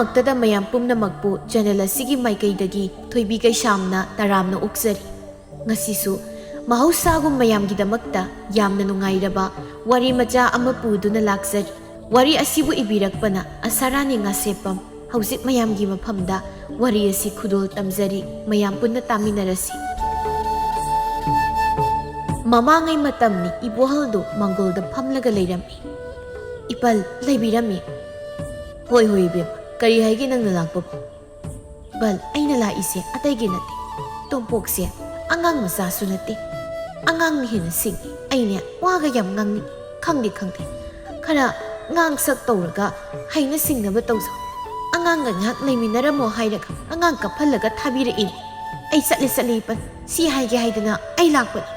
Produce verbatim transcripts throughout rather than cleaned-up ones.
ꯃꯛꯇꯗ ꯃꯌꯥꯝ ꯄꯨꯝꯅꯃꯛꯄꯨ channel ꯑꯁꯤꯒꯤ ꯃꯥꯏꯀꯩꯗꯒꯤ ꯊꯣꯏꯕꯤ ꯀꯩꯁꯥꯝꯅ ꯇꯔꯥꯝꯅ ꯑꯣꯛꯆꯔꯤ꯫ ꯉꯁꯤꯁꯨ ꯃꯍꯧꯁꯥꯒꯨꯝ ꯃꯌꯥꯝꯒꯤꯗꯃꯛꯇ ꯌꯥꯝꯅ ꯅꯨꯡꯉꯥꯏꯔꯕ ꯋꯥꯔꯤ ꯃꯆꯥ ꯑꯃ ꯄꯨꯗꯨꯅ ꯂꯥꯛꯆꯔꯤ꯫ ꯋꯥꯔꯤ ꯑꯁꯤꯕꯨ ꯏꯕꯤꯔꯛꯄꯅ ꯑꯁꯥꯔꯥꯅꯤ ꯉꯥꯁꯦꯞꯄꯝ꯫ ꯍꯧꯖꯤꯛ ꯃꯌꯥꯝꯒꯤ ꯃꯐꯝꯗ ꯋꯥꯔꯤ ꯑꯁꯤ ꯈꯨꯗꯣꯜ ꯇꯝꯖꯔꯤ, ꯃꯌꯥꯝ ꯄꯨꯟꯅ ꯇꯥꯃꯤꯟꯅꯔꯁꯤ꯫ ꯃꯃꯥꯡꯉꯩ ꯃꯇꯝꯅꯤ, ꯏꯕꯣꯍꯜꯗꯨ ꯃꯥꯡꯒꯣꯜꯗ ꯐꯝꯂꯒ ꯂꯩꯔꯝꯃꯤ꯫ ꯏꯄꯜ, ꯂꯩꯕꯤꯔꯝꯃꯤ꯫ ꯍꯣꯏ, ꯍꯣꯏ, ꯏꯕꯦꯝꯃ, ꯀꯔꯤ ꯍꯥꯏꯒꯦ ꯅꯪꯅ ꯂꯥꯛꯄꯕꯨ? ꯏꯄꯜ, ꯑꯩꯅ ꯂꯥꯛꯏꯁꯦ ꯑꯇꯩꯒꯤ ꯅꯠꯇꯦ꯫ ꯇꯣꯝꯄꯣꯛꯁꯦ ꯑꯉꯥꯡ ꯃꯆꯥꯁꯨ ꯅꯠꯇꯦ꯫ ꯑꯉꯥꯡꯅ ꯍꯦꯟꯅ ꯁꯤꯡꯉꯤ꯫ ꯑꯩꯅꯦ ꯋꯥꯒ ꯌꯥꯝ ꯉꯥꯡꯅꯤꯡꯉꯤ꯫ ꯈꯪꯗꯦ, ꯈꯪꯗꯦ꯫ ꯈꯔ ꯉꯥꯡ ꯁꯛ ꯇꯧꯔꯒ ꯍꯩꯅ ꯁꯤꯡꯅꯕ ꯇꯧꯖꯧ꯫ ꯑꯉꯥꯡꯒ ꯉꯥꯏꯍꯥꯛ ꯂꯩꯃꯤꯟꯅꯔꯝꯃꯣ ꯍꯥꯏꯔꯒ ꯑꯉꯥꯡ ꯀꯞꯍꯜꯂꯒ ꯊꯥꯕꯤꯔꯛꯏꯅꯦ꯫ ꯑꯩ ꯆꯠꯂꯦ, ꯆꯠꯂꯦ, ꯏꯄꯜ꯫ ꯁꯤ ꯍꯥꯏꯒꯦ ꯍꯥꯏꯗꯅ ꯑꯩ ꯂꯥꯛꯄꯅꯤ꯫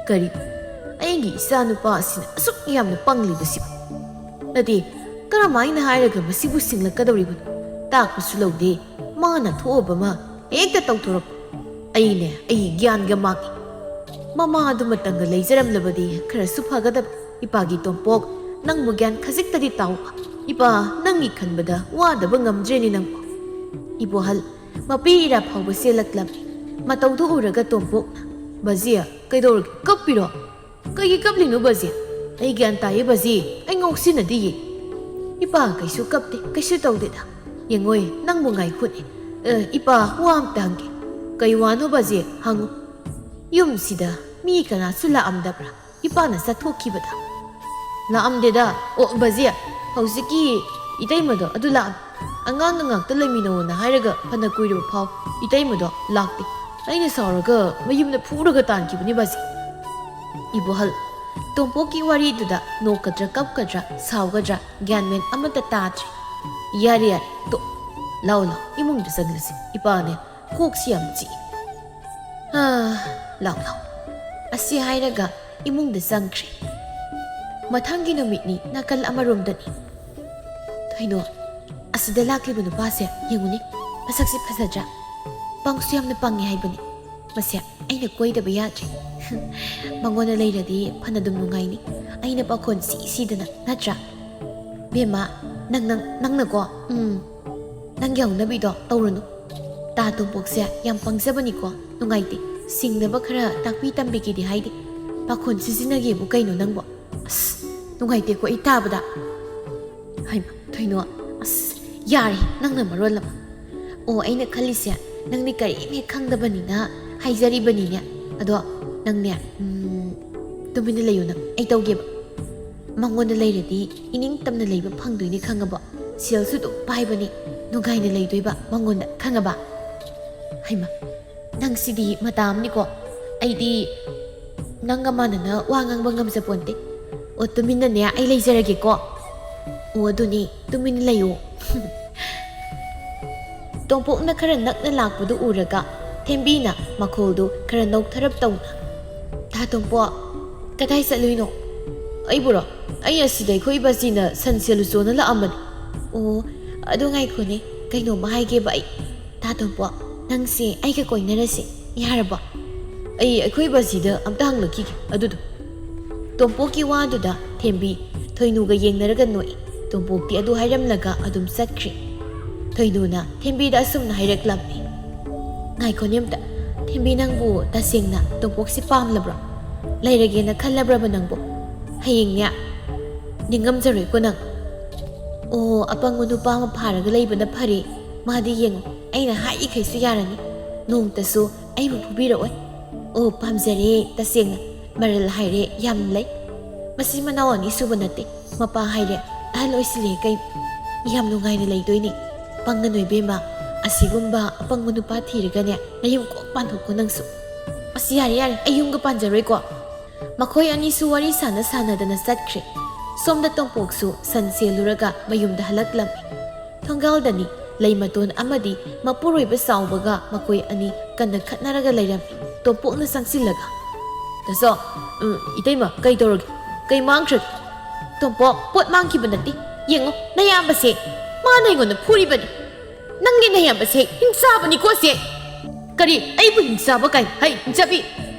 ꯀꯔꯤ? ꯑꯩꯒꯤ ꯏꯆꯥ ꯅꯨꯄꯥ ꯑꯁꯤꯅ ꯑꯁꯨꯛ ꯌꯥꯝꯅ ꯄꯪꯂꯤꯕꯁꯤꯕꯨ? ꯅꯠꯇꯦ, ꯀꯔꯝꯍꯥꯏꯅ ꯍꯥꯏꯔꯒ ꯃꯁꯤꯕꯨ ꯁꯤꯡꯂꯛꯀꯗꯧꯔꯤꯕꯅꯣ? ꯇꯥꯛꯄꯁꯨ ꯂꯧꯗꯦ, ꯃꯥꯅ ꯊꯣꯛꯑꯕ ꯑꯃ ꯍꯦꯛꯇ ꯇꯧꯊꯣꯔꯛꯄ꯫ ꯑꯩꯅꯦ, ꯑꯩ ꯒ꯭ꯌꯥꯟꯒ ꯃꯥꯡꯉꯤ꯫ ꯃꯃꯥ ꯑꯗꯨꯃꯇꯪꯒ ꯂꯩꯖꯔꯝꯂꯕꯗꯤ ꯈꯔꯁꯨ ꯐꯒꯗꯕ꯫ ꯏꯄꯥꯒꯤ ꯇꯣꯝꯄꯣꯛ, ꯅꯪꯕꯨ ꯒ꯭ꯌꯥꯟ ꯈꯖꯤꯛꯇꯗꯤ ꯇꯥꯎꯕ꯫ ꯏꯄꯥ, ꯅꯪꯒꯤ ꯈꯟꯕꯗ ꯋꯥꯗꯕ ꯉꯝꯗ꯭ꯔꯦꯅꯦ ꯅꯪꯕꯨ꯫ ꯏꯕꯣꯍꯜ, ꯃꯄꯤ ꯏꯔꯥ ꯐꯥꯎꯕ ꯆꯦꯜꯂꯛꯂꯝꯃꯤ꯫ ꯃꯇꯧꯗꯨ ꯎꯔꯒ ꯇꯣꯝꯄꯣꯛꯅ, "ꯕꯖꯤ, ꯀꯩꯗꯧꯔꯒꯦ? ꯀꯞꯄꯤꯔꯣ?" "ꯀꯩꯒꯤ ꯀꯞꯂꯤꯅꯣ ꯕꯖꯤ? ꯑꯩ ꯒ꯭ꯌꯥꯟ ꯇꯥꯏꯌꯦ ꯕꯖꯤ, ꯑꯩ ꯉꯥꯎꯁꯤꯟꯅꯗꯤꯌꯦ꯫ ꯏꯄꯥ ꯀꯩꯁꯨ ꯀꯞꯇꯦ, ꯀꯩꯁꯨ ꯇꯧꯗꯦꯗ꯫ ꯌꯦꯡꯉꯣꯏ, ꯅꯪꯕꯨ ꯉꯥꯏꯈꯣꯅꯦ꯫ ꯑ, ꯏꯄꯥ, ꯋꯥ ꯑꯝꯇ ꯍꯪꯒꯦ꯫ ꯀꯩ ꯋꯥꯅꯣ ꯕꯖꯤ? ꯍꯪꯉꯨ꯫ ꯌꯨꯝꯁꯤꯗ ꯃꯤ ꯀꯅꯥꯁꯨ ꯂꯥꯛꯑꯝꯗꯕ꯭ꯔꯥ? ꯏꯄꯥꯅ ꯆꯠꯊꯣꯛꯈꯤꯕꯗ?" "ꯂꯥꯛꯑꯝꯗꯦꯗ꯫ ꯑꯣ ꯕꯖꯤ, ꯍꯧꯖꯤꯛꯀꯤ ꯏꯇꯩꯃꯗꯣ ꯑꯗꯨ ꯂꯥꯛꯑꯝꯃꯤ꯫ ꯑꯉꯥꯡꯒ ꯉꯥꯛꯇ ꯂꯩꯃꯤꯟꯅꯧꯅ ꯍꯥꯏꯔꯒ ꯐꯅ ꯀꯨꯏꯔꯕ ꯐꯥꯎ ꯏꯇꯩꯃꯗꯣ ꯂꯥꯛꯇꯦ꯫ ꯑꯩꯅ ꯁꯥꯎꯔꯒ ꯃꯌꯨꯝꯗ ꯐꯨꯔꯒ ꯇꯥꯟꯈꯤꯕꯅꯤ ꯕꯖꯤ꯫" ꯏꯕꯣꯍꯜ, ꯇꯣꯝꯄꯣꯛꯀꯤ ꯋꯥꯔꯤꯗꯨꯗ ꯅꯣꯛꯀꯗ꯭ꯔꯥ ꯀꯞꯀꯗ꯭ꯔꯥ ꯁꯥꯎꯒꯗ꯭ꯔꯥ ꯒ꯭ꯌꯥꯟ ꯃꯦꯟ ꯑꯃꯠꯇ ꯇꯥꯗ꯭ꯔꯦ꯫ "ꯌꯥꯔꯦ, ꯌꯥꯔꯦ, ꯇꯣꯛ꯫ ꯂꯥꯎ, ꯂꯥꯎ, ꯏꯃꯨꯡꯗ ꯆꯪꯂꯁꯤ꯫ ꯏꯄꯥꯅꯦ ꯀꯣꯛꯁꯤ ꯌꯥꯝ ꯆꯤꯛꯏ꯫ ꯑꯥ, ꯂꯥꯎ, ꯂꯥꯎ꯫" ꯑꯁꯤ ꯍꯥꯏꯔꯒ ꯏꯃꯨꯡꯗ ꯆꯪꯈ꯭ꯔꯦ꯫ ꯃꯊꯪꯒꯤ ꯅꯨꯃꯤꯠꯅꯤ, ꯅꯥꯀꯜ ꯑꯃꯔꯣꯝꯗꯅꯤ꯫ "ꯀꯩꯅꯣ, ꯑꯁꯤꯗ ꯂꯥꯛꯂꯤꯕ ꯅꯨꯄꯥꯁꯦ ꯌꯦꯡꯉꯨꯅꯦ, ꯃꯁꯛꯁꯤ ꯐꯖꯗ꯭ꯔꯥ? ꯄꯪꯁꯨ ꯌꯥꯝꯅ ꯄꯪꯉꯦ ꯍꯥꯏꯕꯅꯤ꯫ ꯃꯁꯦ ꯑꯩꯅ ꯀꯣꯏꯗꯕ ꯌꯥꯗ꯭ꯔꯦ꯫ ꯃꯉꯣꯟꯗ ꯂꯩꯔꯗꯤ ꯐꯅꯗꯨꯝ ꯅꯨꯡꯉꯥꯏꯅꯤ꯫ ꯑꯩꯅ ꯄꯥꯈꯣꯟ ꯁꯤ ꯁꯤꯗꯅ, ꯅꯠꯇ꯭ꯔꯥ? ꯕꯦꯝꯃ, ꯅꯪ, ꯅꯪ, ꯅꯪꯅꯀꯣ, ꯎꯝ, ꯅꯪꯒꯤ ꯍꯧꯅꯕꯤꯗꯣ ꯇꯧꯔꯨꯅꯨ꯫ ꯇꯥ ꯇꯣꯝꯄꯣꯛꯁꯦ ꯌꯥꯝ ꯄꯪꯖꯕꯅꯤꯀꯣ, ꯅꯨꯡꯉꯥꯏꯇꯦ꯫ ꯁꯤꯡꯅꯕ ꯈꯔ ꯇꯥꯛꯄꯤ ꯇꯝꯕꯤꯒꯦꯗꯤ ꯍꯥꯏꯗꯦ꯫ ꯄꯥꯈꯣꯟ ꯁꯤꯖꯤꯟꯅꯒꯦꯕꯨ ꯀꯩꯅꯣ ꯅꯪꯕꯣ? ꯑꯁ, ꯅꯨꯡꯉꯥꯏꯇꯦꯀꯣ ꯑꯩ ꯇꯥꯕꯗ꯫ ꯍꯩꯃꯥ, ꯊꯣꯏꯅꯣ, ꯑꯁ, ꯌꯥꯔꯦ, ꯅꯪꯅ ꯃꯔꯣꯜ ꯑꯃ꯫ ꯑꯣ, ꯑꯩꯅ ꯈꯜꯂꯤꯁꯦ, ꯅꯪꯗꯤ ꯀꯔꯤꯝ ꯍꯦꯛ ꯈꯪꯗꯕꯅꯤꯅ ꯍꯥꯏꯖꯔꯤꯕꯅꯤꯅꯦ꯫ ꯑꯗꯣ ꯅꯪꯅꯦ, ꯎꯝ, ꯇꯨꯃꯤꯟꯅ ꯂꯩꯌꯨ ꯅꯪ, ꯑꯩ ꯇꯧꯒꯦꯕ꯫ ꯃꯉꯣꯟꯗ ꯂꯩꯔꯗꯤ ꯏꯅꯤꯡ ꯇꯝꯅ ꯂꯩꯕ ꯐꯪꯗꯣꯏꯅꯤ ꯈꯪꯉꯕꯣ? ꯁꯦꯜꯁꯨ ꯑꯗꯨꯝ ꯄꯥꯏꯕꯅꯤ, ꯅꯨꯡꯉꯥꯏꯅ ꯂꯩꯗꯣꯏꯕ ꯃꯉꯣꯟꯗ, ꯈꯪꯉꯕ? ꯍꯩꯃꯥ, ꯅꯪꯁꯤꯗꯤ ꯃꯇꯥ ꯑꯃꯅꯤꯀꯣ꯫ ꯑꯩꯗꯤ ꯅꯪꯒ ꯃꯥꯟꯅꯅ ꯋꯥ ꯉꯥꯡꯕ ꯉꯝꯖꯄꯣꯟꯇꯦ꯫ ꯑꯣ, ꯇꯨꯃꯤꯟꯅꯅꯦ ꯑꯩ ꯂꯩꯖꯔꯒꯦꯀꯣ꯫ ꯑꯣ, ꯑꯗꯨꯅꯤ, ꯇꯨꯃꯤꯟꯅ ꯂꯩꯌꯨ꯫ ꯇꯣꯝꯄꯣꯛꯅ ꯈꯔ ꯅꯛꯅ ꯂꯥꯛꯄꯗꯨ ꯎꯔꯒ ꯊꯦꯝꯕꯤꯅ ꯃꯈꯣꯜꯗꯨ ꯈꯔ ꯅꯧꯊꯔꯞ ꯇꯧꯅ, "ꯇꯥ ꯇꯣꯝꯄꯣꯛ, ꯀꯗꯥꯏ ꯆꯠꯂꯨꯏꯅꯣ?" "ꯑꯩꯕꯨꯔꯣ? ꯑꯩ ꯑꯁꯤꯗ ꯑꯩꯈꯣꯏ ꯕꯥꯖꯤꯅ ꯁꯟ ꯁꯦꯜꯂꯨꯆꯣꯅ ꯂꯥꯛꯑꯝꯕꯅꯤ꯫" "ꯑꯣ, ꯑꯗꯨ ꯉꯥꯏꯈꯣꯅꯦ, ꯀꯩꯅꯣꯝꯃ ꯍꯥꯏꯒꯦꯕ ꯑꯩ꯫ ꯇꯥ ꯇꯣꯝꯄꯣꯛ, ꯅꯪꯁꯦ ꯑꯩꯒ ꯀꯣꯏꯅꯔꯁꯦ, ꯌꯥꯔꯕꯣ?" "ꯑꯩ ꯑꯩꯈꯣꯏ ꯕꯥꯖꯤꯗ ꯑꯝꯇ ꯍꯪꯂꯛꯈꯤꯒꯦ ꯑꯗꯨꯗꯣ꯫" ꯇꯣꯝꯄꯣꯛꯀꯤ ꯋꯥꯗꯨꯗ ꯊꯦꯝꯕꯤ ꯊꯣꯏꯅꯨꯒ ꯌꯦꯡꯅꯔꯒ ꯅꯣꯛꯏ꯫ ꯇꯣꯝꯄꯣꯛꯇꯤ ꯑꯗꯨ ꯍꯥꯏꯔꯝꯂꯒ ꯑꯗꯨꯝ ꯆꯠꯈ꯭ꯔꯦ꯫ ꯊꯣꯏꯅꯨꯅ ꯊꯦꯝꯕꯤꯗ ꯑꯁꯨꯝꯅ ꯍꯥꯏꯔꯛꯂꯝꯃꯤ, "ꯉꯥꯏꯈꯣꯅꯦ ꯑꯝꯇ꯫ ꯊꯦꯝꯕꯤ, ꯅꯪꯕꯨ ꯇꯁꯦꯡꯅ ꯇꯣꯝꯄꯣꯛꯁꯦ ꯄꯥꯝꯂꯕ꯭ꯔꯣ? ꯂꯩꯔꯒꯦꯅ ꯈꯜꯂꯕ꯭ꯔꯕ ꯅꯪꯕꯨ? ꯍꯌꯦꯡꯅꯦ ꯅꯤꯡꯉꯝꯖꯔꯣꯏꯀꯣ ꯅꯪ꯫" "ꯑꯣ, ꯑꯄꯪꯕ ꯅꯨꯄꯥ ꯑꯃ ꯐꯥꯔꯒ ꯂꯩꯕꯅ ꯐꯔꯦ꯫ ꯃꯥꯗꯤ ꯌꯦꯡꯉꯨ, ꯑꯩꯅ ꯍꯥꯏꯔꯤꯈꯩꯁꯨ ꯌꯥꯔꯅꯤ꯫ ꯅꯣꯡꯇꯁꯨ ꯑꯩꯕꯨ ꯐꯨꯕꯤꯔꯛꯑꯣꯏ꯫ ꯑꯣ, ꯄꯥꯝꯖꯔꯦ ꯇꯁꯦꯡꯅ꯫ ꯃꯔꯜ ꯍꯥꯏꯔꯦ ꯌꯥꯝ ꯂꯩ꯫ ꯃꯆꯤꯟ ꯃꯅꯥꯎ ꯑꯅꯤ ꯁꯨꯕ ꯅꯠꯇꯦ, ꯃꯄꯥ ꯍꯥꯏꯔꯦ ꯑꯍꯜ ꯑꯣꯏꯁꯤꯜꯂꯦ ꯀꯩ꯫ ꯌꯥꯝ ꯅꯨꯡꯉꯥꯏꯅ ꯂꯩꯗꯣꯏꯅꯤ꯫ ꯄꯪꯒꯅꯨ ꯏꯕꯦꯝꯃ, ꯑꯁꯤꯒꯨꯝꯕ ꯑꯄꯪꯕ ꯅꯨꯄꯥ ꯊꯤꯔꯒꯅꯦ ꯅꯌꯨꯝ ꯀꯣꯛ ꯄꯥꯟꯊꯣꯛꯀꯣ ꯅꯪꯁꯨ꯫" "ꯑꯁ, ꯌꯥꯔꯦ ꯌꯥꯔꯦ, ꯑꯩ ꯌꯨꯝꯒ ꯄꯥꯟꯖꯔꯣꯏꯀꯣ꯫" ꯃꯈꯣꯏ ꯑꯅꯤꯁꯨ ꯋꯥꯔꯤ ꯁꯥꯟꯅ ꯁꯥꯟꯅꯗꯅ ꯆꯠꯈ꯭ꯔꯦ꯫ ꯁꯣꯝꯗ ꯇꯣꯝꯄꯣꯛꯁꯨ ꯁꯟ ꯁꯦꯜꯂꯨꯔꯒ ꯃꯌꯨꯝꯗ ꯍꯜꯂꯛꯂꯝꯃꯤ꯫ ꯊꯣꯡꯒꯥꯜꯗꯅꯤ ꯂꯩ ꯃꯇꯣꯟ ꯑꯃꯗꯤ ꯃꯄꯨꯔꯣꯏꯕ ꯆꯥꯎꯕꯒ ꯃꯈꯣꯏ ꯑꯅꯤ ꯀꯟꯅ ꯈꯠꯅꯔꯒ ꯂꯩꯔꯝꯃꯤ꯫ ꯇꯣꯝꯄꯣꯛꯅ ꯆꯪꯁꯤꯜꯂꯒ, "ꯇꯥꯆꯧ, ꯎꯝ, ꯏꯇꯩꯃ, ꯀꯩ ꯇꯧꯔꯒꯦ? ꯀꯩ ꯃꯥꯡꯈ꯭ꯔꯒꯦ?" "ꯇꯣꯝꯄꯣꯛ, ꯄꯣꯠ ꯃꯥꯡꯈꯤꯕ ꯅꯠꯇꯦ꯫ ꯌꯦꯡꯉꯣ, ꯅꯌꯥꯝꯕꯁꯦ, ꯃꯥꯅ ꯑꯩꯉꯣꯟꯗ ꯐꯨꯔꯤꯕꯅꯤ꯫ ꯅꯪꯒꯤ ꯅꯌꯥꯝꯕꯁꯦ ꯍꯤꯡꯆꯥꯕꯅꯤꯀꯣ ꯁꯦ꯫" "ꯀꯔꯤ? ꯑꯩꯕꯨ ꯍꯤꯡꯆꯥꯕ ꯀꯥꯏ? ꯍꯩ, ꯍꯤꯡꯆꯥꯕꯤ!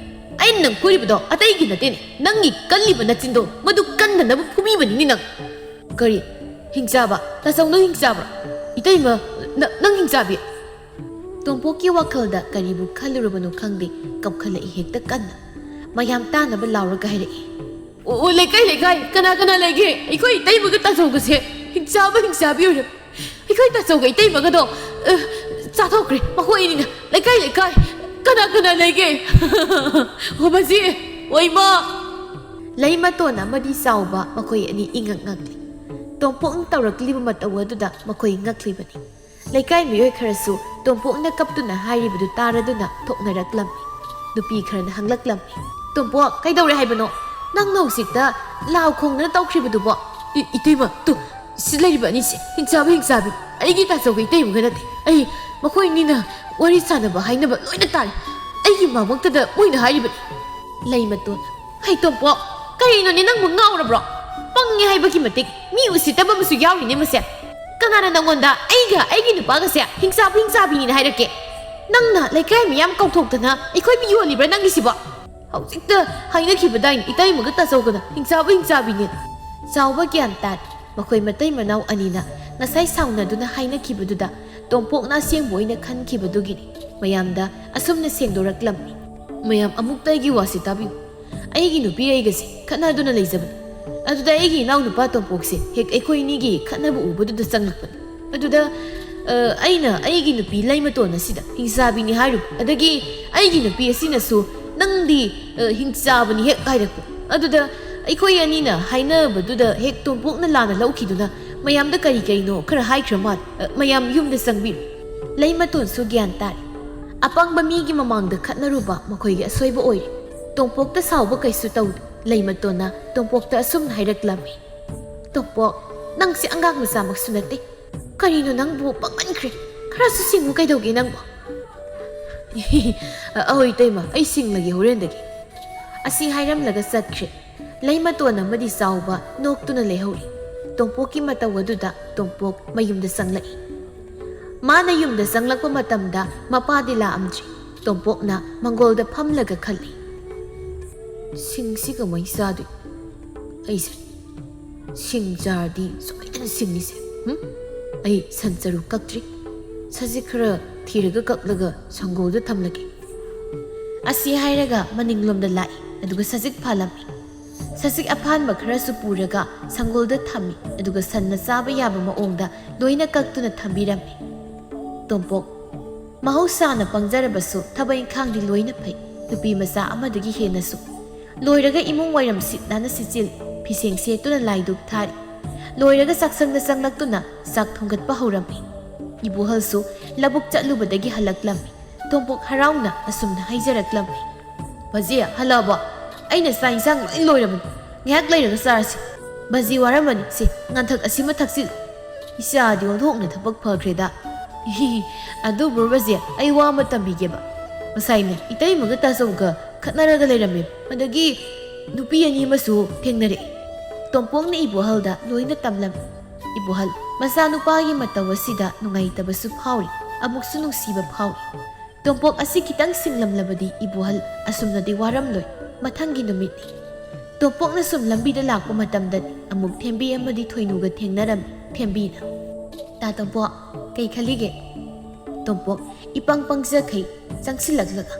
ꯑꯩꯅ ꯅꯪ ꯐꯨꯔꯤꯕꯗꯣ ꯑꯇꯩꯒꯤ ꯅꯠꯇꯦꯅꯦ, ꯅꯪꯒꯤ ꯀꯜꯂꯤꯕ ꯅꯆꯤꯟꯗꯣ, ꯃꯗꯨ ꯀꯟꯗꯅꯕ ꯐꯨꯕꯤꯕꯅꯤꯅꯦ ꯅꯪ꯫" "ꯀꯔꯤ? ꯍꯤꯡꯆꯥꯕ? ꯇꯥꯆꯧꯅ ꯍꯤꯡꯆꯥꯕ꯭ꯔꯣ? ꯏꯇꯩꯃ, ꯅ-, ꯅꯪ ꯍꯤꯡꯆꯥꯕꯤ? ꯇꯣꯝꯄꯣꯛꯀꯤ ꯋꯥꯈꯜꯗ ꯀꯔꯤꯕꯨ ꯈꯜꯂꯨꯔꯕꯅꯣ ꯈꯪꯗꯦ, ꯀꯞꯈꯠꯂꯛꯏ ꯍꯦꯛꯇ ꯀꯟꯅ꯫ ꯃꯌꯥꯝ ꯇꯥꯅꯕ ꯂꯥꯎꯔꯒ ꯍꯥꯏꯔꯛꯏ, "ꯑꯣ, ꯑꯣ, ꯂꯩꯀꯥꯏ, ꯂꯩꯀꯥꯏ, ꯀꯅꯥ ꯀꯅꯥ ꯂꯩꯒꯦ? ꯑꯩꯈꯣꯏ ꯏꯇꯩꯃꯒ ꯇꯥꯆꯧꯒꯁꯦ ꯍꯤꯡꯆꯥꯕ, ꯍꯤꯡꯆꯥꯕꯤ ꯑꯣꯏꯔꯝꯃꯦ꯫ ꯑꯩꯈꯣꯏ ꯇꯥꯆꯧꯒ ꯏꯇꯩꯃꯒꯗꯣ, ꯑ, ꯆꯥꯊꯣꯛꯈ꯭ꯔꯦ꯫ ꯃꯈꯣꯏ ꯑꯅꯤꯅ ꯂꯩꯀꯥꯏ, ꯂꯩꯀꯥꯏ, ꯀꯅꯥ ꯀꯅꯥ ꯂꯩꯒꯦ?" "ꯑꯣ, ꯃꯁꯤ, ꯑꯣꯏꯃ!" ꯂꯩꯃꯇꯣꯟ ꯑꯃꯗꯤ ꯆꯥꯎꯕ ꯃꯈꯣꯏ ꯑꯅꯤ ꯏꯉꯛ ꯉꯛꯂꯤ꯫ ꯇꯣꯝꯄꯣꯛꯅ ꯇꯧꯔꯛꯂꯤꯕ ꯃꯇꯧ ꯑꯗꯨꯗ ꯃꯈꯣꯏ ꯉꯛꯂꯤꯕꯅꯤ꯫ ꯂꯩꯀꯥꯏ ꯃꯤꯑꯣꯏ ꯈꯔꯁꯨ ꯇꯣꯝꯄꯣꯛꯅ ꯀꯞꯇꯨꯅ ꯍꯥꯏꯔꯤꯕꯗꯨ ꯇꯥꯔꯗꯨꯅ ꯊꯣꯛꯅꯔꯛꯂꯝꯃꯤ꯫ ꯅꯨꯄꯤ ꯈꯔꯅ ꯍꯪꯂꯛꯂꯝꯃꯤ, "ꯇꯣꯝꯄꯣꯛ, ꯀꯩꯗꯧꯔꯦ ꯍꯥꯏꯕꯅꯣ? ꯅꯪꯅ ꯍꯧꯖꯤꯛꯇ ꯂꯥꯎ ꯈꯣꯡꯗꯅ ꯇꯧꯈ꯭ꯔꯤꯕꯗꯨꯕꯣ?" "ꯏ-, ꯏꯇꯩꯃ, ꯇꯨ, ꯁꯤ ꯂꯩꯔꯤꯕ ꯑꯅꯤꯁꯦ ꯍꯤꯡꯆꯥꯕ, ꯍꯤꯡꯆꯥꯕꯤ꯫ ꯑꯩꯒꯤ ꯇꯥꯆꯧꯒ ꯏꯇꯩꯃꯒ ꯅꯠꯇꯦ꯫ ꯑꯩ ꯃꯈꯣꯏ ꯑꯅꯤꯅ ꯋꯥꯔꯤ ꯁꯥꯟꯅꯕ ꯍꯥꯏꯅꯕ ꯂꯣꯏꯅ ꯇꯥꯔꯦ꯫ ꯑꯩꯒꯤ ꯃꯥꯃꯛꯇꯗ ꯃꯣꯏꯅ ꯍꯥꯏꯔꯤꯕꯅꯤ꯫" ꯂꯩꯃꯇꯣꯟ, "ꯍꯩ ꯇꯣꯝꯄꯣꯛ, ꯀꯔꯤꯅꯣꯅꯦ, ꯅꯪꯕꯨ ꯉꯥꯎꯔꯕ꯭ꯔꯣ? ꯄꯪꯉꯦ ꯍꯥꯏꯕꯒꯤ ꯃꯇꯤꯛ ꯃꯤ ꯎꯁꯤꯠꯇꯕ ꯑꯃꯁꯨ ꯌꯥꯎꯔꯤꯅꯦ ꯃꯁꯦ꯫ ꯀꯅꯥꯅ ꯅꯪꯉꯣꯟꯗ ꯑꯩꯒ ꯑꯩꯒꯤ ꯅꯨꯄꯥꯒꯁꯦ ꯍꯤꯡꯆꯥꯕ, ꯍꯤꯡꯆꯥꯕꯤꯅꯤꯅ ꯍꯥꯏꯔꯛꯀꯦ? ꯅꯪꯅ ꯂꯩꯀꯥꯏ ꯃꯤꯌꯥꯝ ꯀꯧꯊꯣꯛꯇꯅ ꯑꯩꯈꯣꯏꯕꯨ ꯌꯣꯜꯂꯤꯕ꯭ꯔꯥ ꯅꯪꯒꯤꯁꯤꯕꯣ? ꯍꯧꯖꯤꯛꯇ ꯍꯥꯏꯅꯈꯤꯕꯗꯥꯏꯅꯦ ꯏꯇꯩꯃꯒ ꯇꯥꯆꯧꯒꯅ ꯍꯤꯡꯆꯥꯕ, ꯍꯤꯡꯆꯥꯕꯤꯅꯦ꯫" ꯆꯥꯎꯕ ꯒ꯭ꯌꯥꯟ ꯇꯥꯔꯦ꯫ ꯃꯈꯣꯏ ꯃꯇꯩ ꯃꯅꯥꯎ ꯑꯅꯤꯅ ꯉꯁꯥꯏ ꯁꯥꯎꯅꯗꯨꯅ ꯍꯥꯏꯅꯈꯤꯕꯗꯨꯗ ꯇꯣꯝꯄꯣꯛꯅ ꯑꯁꯦꯡꯕ ꯑꯣꯏꯅ ꯈꯟꯈꯤꯕꯗꯨꯒꯤꯅꯤ꯫ ꯃꯌꯥꯝꯗ ꯑꯁꯨꯝꯅ ꯁꯦꯡꯗꯣꯔꯛꯂꯝꯃꯤ꯫ "ꯃꯌꯥꯝ, ꯑꯃꯨꯛꯇ ꯑꯩꯒꯤ ꯋꯥꯁꯦ ꯇꯥꯕꯤꯌꯨ꯫ ꯑꯩꯒꯤ ꯅꯨꯄꯤ ꯑꯩꯒꯁꯦ ꯈꯠꯅꯗꯨꯅ ꯂꯩꯖꯕꯅꯤ꯫ ꯑꯗꯨꯗ ꯑꯩꯒꯤ ꯏꯅꯥꯎ ꯅꯨꯄꯥ ꯇꯣꯝꯄꯣꯛꯁꯦ ꯍꯦꯛ ꯑꯩꯈꯣꯏ ꯑꯅꯤꯒꯤ ꯈꯠꯅꯕ ꯎꯕꯗꯨꯗ ꯆꯪꯂꯛꯄꯅꯤ꯫ ꯑꯗꯨꯗ, ꯑ, ꯑꯩꯅ ꯑꯩꯒꯤ ꯅꯨꯄꯤ ꯂꯩꯃꯇꯣꯟ ꯑꯁꯤꯗ ꯍꯤꯡꯆꯥꯕꯤꯅꯤ ꯍꯥꯏꯔꯨꯕ꯫ ꯑꯗꯒꯤ ꯑꯩꯒꯤ ꯅꯨꯄꯤ ꯑꯁꯤꯅꯁꯨ ꯅꯪꯗꯤ, ꯑ, ꯍꯤꯡꯆꯥꯕꯅꯤ ꯍꯦꯛ ꯍꯥꯏꯔꯛꯄ꯫ ꯑꯗꯨꯗ ꯑꯩꯈꯣꯏ ꯑꯅꯤꯅ ꯍꯥꯏꯅꯕꯗꯨꯗ ꯍꯦꯛ ꯇꯣꯝꯄꯣꯛꯅ ꯂꯥꯟꯅ ꯂꯧꯈꯤꯗꯨꯅ ꯃꯌꯥꯝꯗ ꯀꯔꯤ ꯀꯔꯤꯅꯣ ꯈꯔ ꯍꯥꯏꯈ꯭ꯔ ꯃꯥꯜꯂꯦ꯫ ꯑ, ꯃꯌꯥꯝ ꯌꯨꯝꯗ ꯆꯪꯕꯤꯔꯣ꯫" ꯂꯩꯃꯇꯣꯟꯁꯨ ꯒ꯭ꯌꯥꯟ ꯇꯥꯔꯦ꯫ ꯑꯄꯪꯕ ꯃꯤꯒꯤ ꯃꯃꯥꯡꯗ ꯈꯠꯅꯔꯨꯕ ꯃꯈꯣꯏꯒꯤ ꯑꯁꯣꯏꯕ ꯑꯣꯏꯔꯦ꯫ ꯇꯣꯝꯄꯣꯛꯇ ꯁꯥꯎꯕ ꯀꯩꯁꯨ ꯇꯧꯗꯦ꯫ ꯂꯩꯃꯇꯣꯟꯅ ꯇꯣꯝꯄꯣꯛꯇ ꯑꯁꯨꯝꯅ ꯍꯥꯏꯔꯛꯂꯝꯃꯤ, "ꯇꯣꯝꯄꯣꯛ, ꯅꯪꯁꯦ ꯑꯉꯥꯡ ꯃꯆꯥꯃꯛꯁꯨ ꯅꯠꯇꯦ꯫ ꯀꯔꯤꯅꯣ ꯅꯪꯕꯨ ꯄꯪꯃꯟꯈ꯭ꯔꯦ꯫ ꯈꯔꯁꯨ ꯁꯤꯡꯉꯨ ꯀꯩꯗꯧꯒꯦ ꯅꯪꯕꯨ?" "ꯑꯍꯣꯏ ꯏꯇꯩꯃ, ꯑꯩ ꯁꯤꯡꯂꯒꯦ ꯍꯣꯔꯦꯟꯗꯒꯤ꯫" ꯑꯁꯤ ꯍꯥꯏꯔꯝꯂꯒ ꯆꯠꯈ꯭ꯔꯦ꯫ ꯂꯩꯃꯇꯣꯟ ꯑꯃꯗꯤ ꯆꯥꯎꯕ ꯅꯣꯛꯇꯨꯅ ꯂꯩꯍꯧꯔꯤ꯫ ꯇꯣꯝꯄꯣꯛꯀꯤ ꯃꯇꯧ ꯑꯗꯨꯗ ꯇꯣꯝꯄꯣꯛ ꯃꯌꯨꯝꯗ ꯆꯪꯂꯛꯏ꯫ ꯃꯥꯅ ꯌꯨꯝꯗ ꯆꯪꯂꯛꯄ ꯃꯇꯝꯗ ꯃꯄꯥꯗꯤ ꯂꯥꯛꯑꯝꯗ꯭ꯔꯤ꯫ ꯇꯣꯝꯄꯣꯛꯅ ꯃꯪꯒꯣꯜꯗ ꯐꯝꯂꯒ ꯈꯜꯂꯤ, "ꯁꯤꯡꯁꯤ ꯀꯃꯥꯏ ꯆꯥꯗꯣꯏ? ꯑꯩꯁꯦ ꯁꯤꯡ ꯆꯥꯔꯗꯤ ꯁꯣꯏꯗꯅ ꯁꯤꯡꯅꯤꯁꯦ꯫ ꯍꯨꯝ?" "ꯑꯩ ꯁꯟ ꯆꯔꯨ ꯀꯛꯇ꯭ꯔꯤ꯫ ꯁꯖꯤꯛ ꯈꯔ ꯊꯤꯔꯒ ꯀꯛꯂꯒ ꯁꯪꯒꯣꯜꯗ ꯊꯝꯂꯒꯦ"꯫ ꯑꯁꯤ ꯍꯥꯏꯔꯒ ꯃꯅꯤꯡꯂꯣꯝꯗ ꯂꯥꯛꯏ, ꯑꯗꯨꯒ ꯁꯖꯤꯛ ꯐꯥꯜꯂꯝꯃꯤ꯫ ꯁꯖꯤꯛ ꯑꯐꯥꯟꯕ ꯈꯔꯁꯨ ꯄꯨꯔꯒ ꯁꯪꯒꯣꯜꯗ ꯊꯝꯃꯤ, ꯑꯗꯨꯒ ꯁꯟꯅ ꯆꯥꯕ ꯌꯥꯕ ꯃꯑꯣꯡꯗ ꯂꯣꯏꯅ ꯀꯛꯇꯨꯅ ꯊꯝꯕꯤꯔꯝꯃꯤ꯫ ꯇꯣꯝꯄꯣꯛ ꯃꯍꯧꯁꯥꯅ ꯄꯪꯖꯔꯕꯁꯨ ꯊꯕꯛ ꯏꯪꯈꯥꯡꯗꯤ ꯂꯣꯏꯅ ꯐꯩ, ꯅꯨꯄꯤ ꯃꯆꯥ ꯑꯃꯗꯒꯤ ꯍꯦꯟꯅꯁꯨ꯫ ꯂꯣꯏꯔꯒ ꯏꯃꯨꯡ ꯋꯥꯏꯔꯝ ꯁꯤꯠ ꯅꯥꯟꯅ ꯁꯤꯠꯆꯤꯜꯂꯤ, ꯐꯤꯁꯦꯡ ꯁꯦꯠꯇꯨꯅ ꯂꯥꯏ ꯙꯨꯛ ꯊꯥꯔꯤ꯫ ꯂꯣꯏꯔꯒ ꯆꯥꯛꯁꯪꯗ ꯆꯪꯂꯛꯇꯨꯅ ꯆꯥꯛ ꯊꯣꯡꯒꯠꯄ ꯍꯧꯔꯝꯃꯤ꯫ ꯏꯕꯣꯍꯜꯁꯨ ꯂꯧꯕꯨꯛ ꯆꯠꯂꯨꯕꯗꯒꯤ ꯍꯜꯂꯛꯂꯝꯃꯤ꯫ ꯇꯣꯝꯄꯣꯛ ꯍꯔꯥꯎꯅ ꯑꯁꯨꯝꯅ ꯍꯥꯏꯖꯔꯛꯂꯝꯃꯤ꯫ "ꯕꯖꯦ, ꯍꯜꯂꯛꯑꯕꯣ? ꯑꯩꯅ ꯆꯥꯛ ꯏꯟꯁꯥꯡ ꯂꯣꯏ ꯂꯣꯏꯔꯕꯅꯤ꯫ ꯉꯥꯏꯍꯥꯛ ꯂꯩꯔꯒ ꯆꯥꯔꯁꯤ꯫ ꯕꯖꯦ ꯋꯥꯔꯝꯃꯅꯤ꯫ ꯁꯦ, ꯉꯥꯟꯊꯛ ꯑꯁꯤꯃ ꯊꯛꯆꯤꯜꯂꯨ꯫ ꯏꯆꯥꯗꯤ ꯑꯣꯟꯊꯣꯛꯅ ꯊꯕꯛ ꯐꯈ꯭ꯔꯦꯗ"꯫ "ꯑꯗꯨꯕꯨ ꯕꯖꯦ, ꯑꯩ ꯋꯥ ꯑꯃ ꯇꯝꯕꯤꯒꯦꯕ꯫ ꯉꯁꯥꯏꯅꯦ, ꯏꯇꯩꯃꯒ ꯇꯥꯆꯧꯒ ꯈꯠꯅꯔꯒ ꯂꯩꯔꯝꯃꯦ꯫ ꯑꯗꯒꯤ ꯅꯨꯄꯤ ꯑꯅꯤ ꯑꯃꯁꯨ ꯊꯦꯡꯅꯔꯛꯏ"꯫ ꯇꯣꯝꯄꯣꯛꯅ ꯏꯕꯣꯍꯜꯗ ꯂꯣꯏꯅ ꯇꯝꯂꯝꯃꯤ꯫ ꯏꯕꯣꯍꯜ ꯃꯆꯥꯅꯨꯄꯥꯒꯤ ꯃꯇꯧ ꯑꯁꯤꯗ ꯅꯨꯡꯉꯥꯏꯇꯕꯁꯨ ꯐꯥꯎꯔꯤ, ꯑꯃꯨꯛꯁꯨ ꯅꯨꯡꯁꯤꯕ ꯐꯥꯎꯔꯤ꯫ ꯇꯣꯝꯄꯣꯛ ꯑꯁꯤ ꯈꯤꯇꯪ ꯁꯤꯡꯂꯝꯂꯕꯗꯤ ꯏꯕꯣꯍꯜ ꯑꯁꯨꯝꯅꯗꯤ ꯋꯥꯔꯝꯂꯣꯏ꯫ ꯃꯊꯪꯒꯤ ꯅꯨꯃꯤꯠꯅꯤ꯫ ꯇꯣꯝꯄꯣꯛꯅ ꯁꯨꯝ ꯂꯝꯕꯤꯗ ꯂꯥꯛꯄ ꯃꯇꯝꯗꯗꯤ ꯑꯃꯨꯛ ꯊꯦꯝꯕꯤ ꯑꯃꯗꯤ ꯊꯣꯏꯅꯨꯒ ꯊꯦꯡꯅꯔꯝꯃꯤ꯫ ꯊꯦꯝꯕꯤꯅ, "ꯇꯥ ꯇꯣꯝꯄꯣꯛ, ꯀꯩ ꯈꯜꯂꯤꯒꯦ?" ꯇꯣꯝꯄꯣꯛ ꯏꯄꯪ ꯄꯪꯖꯈꯩ ꯆꯪꯁꯤꯜꯂꯛꯂꯒ,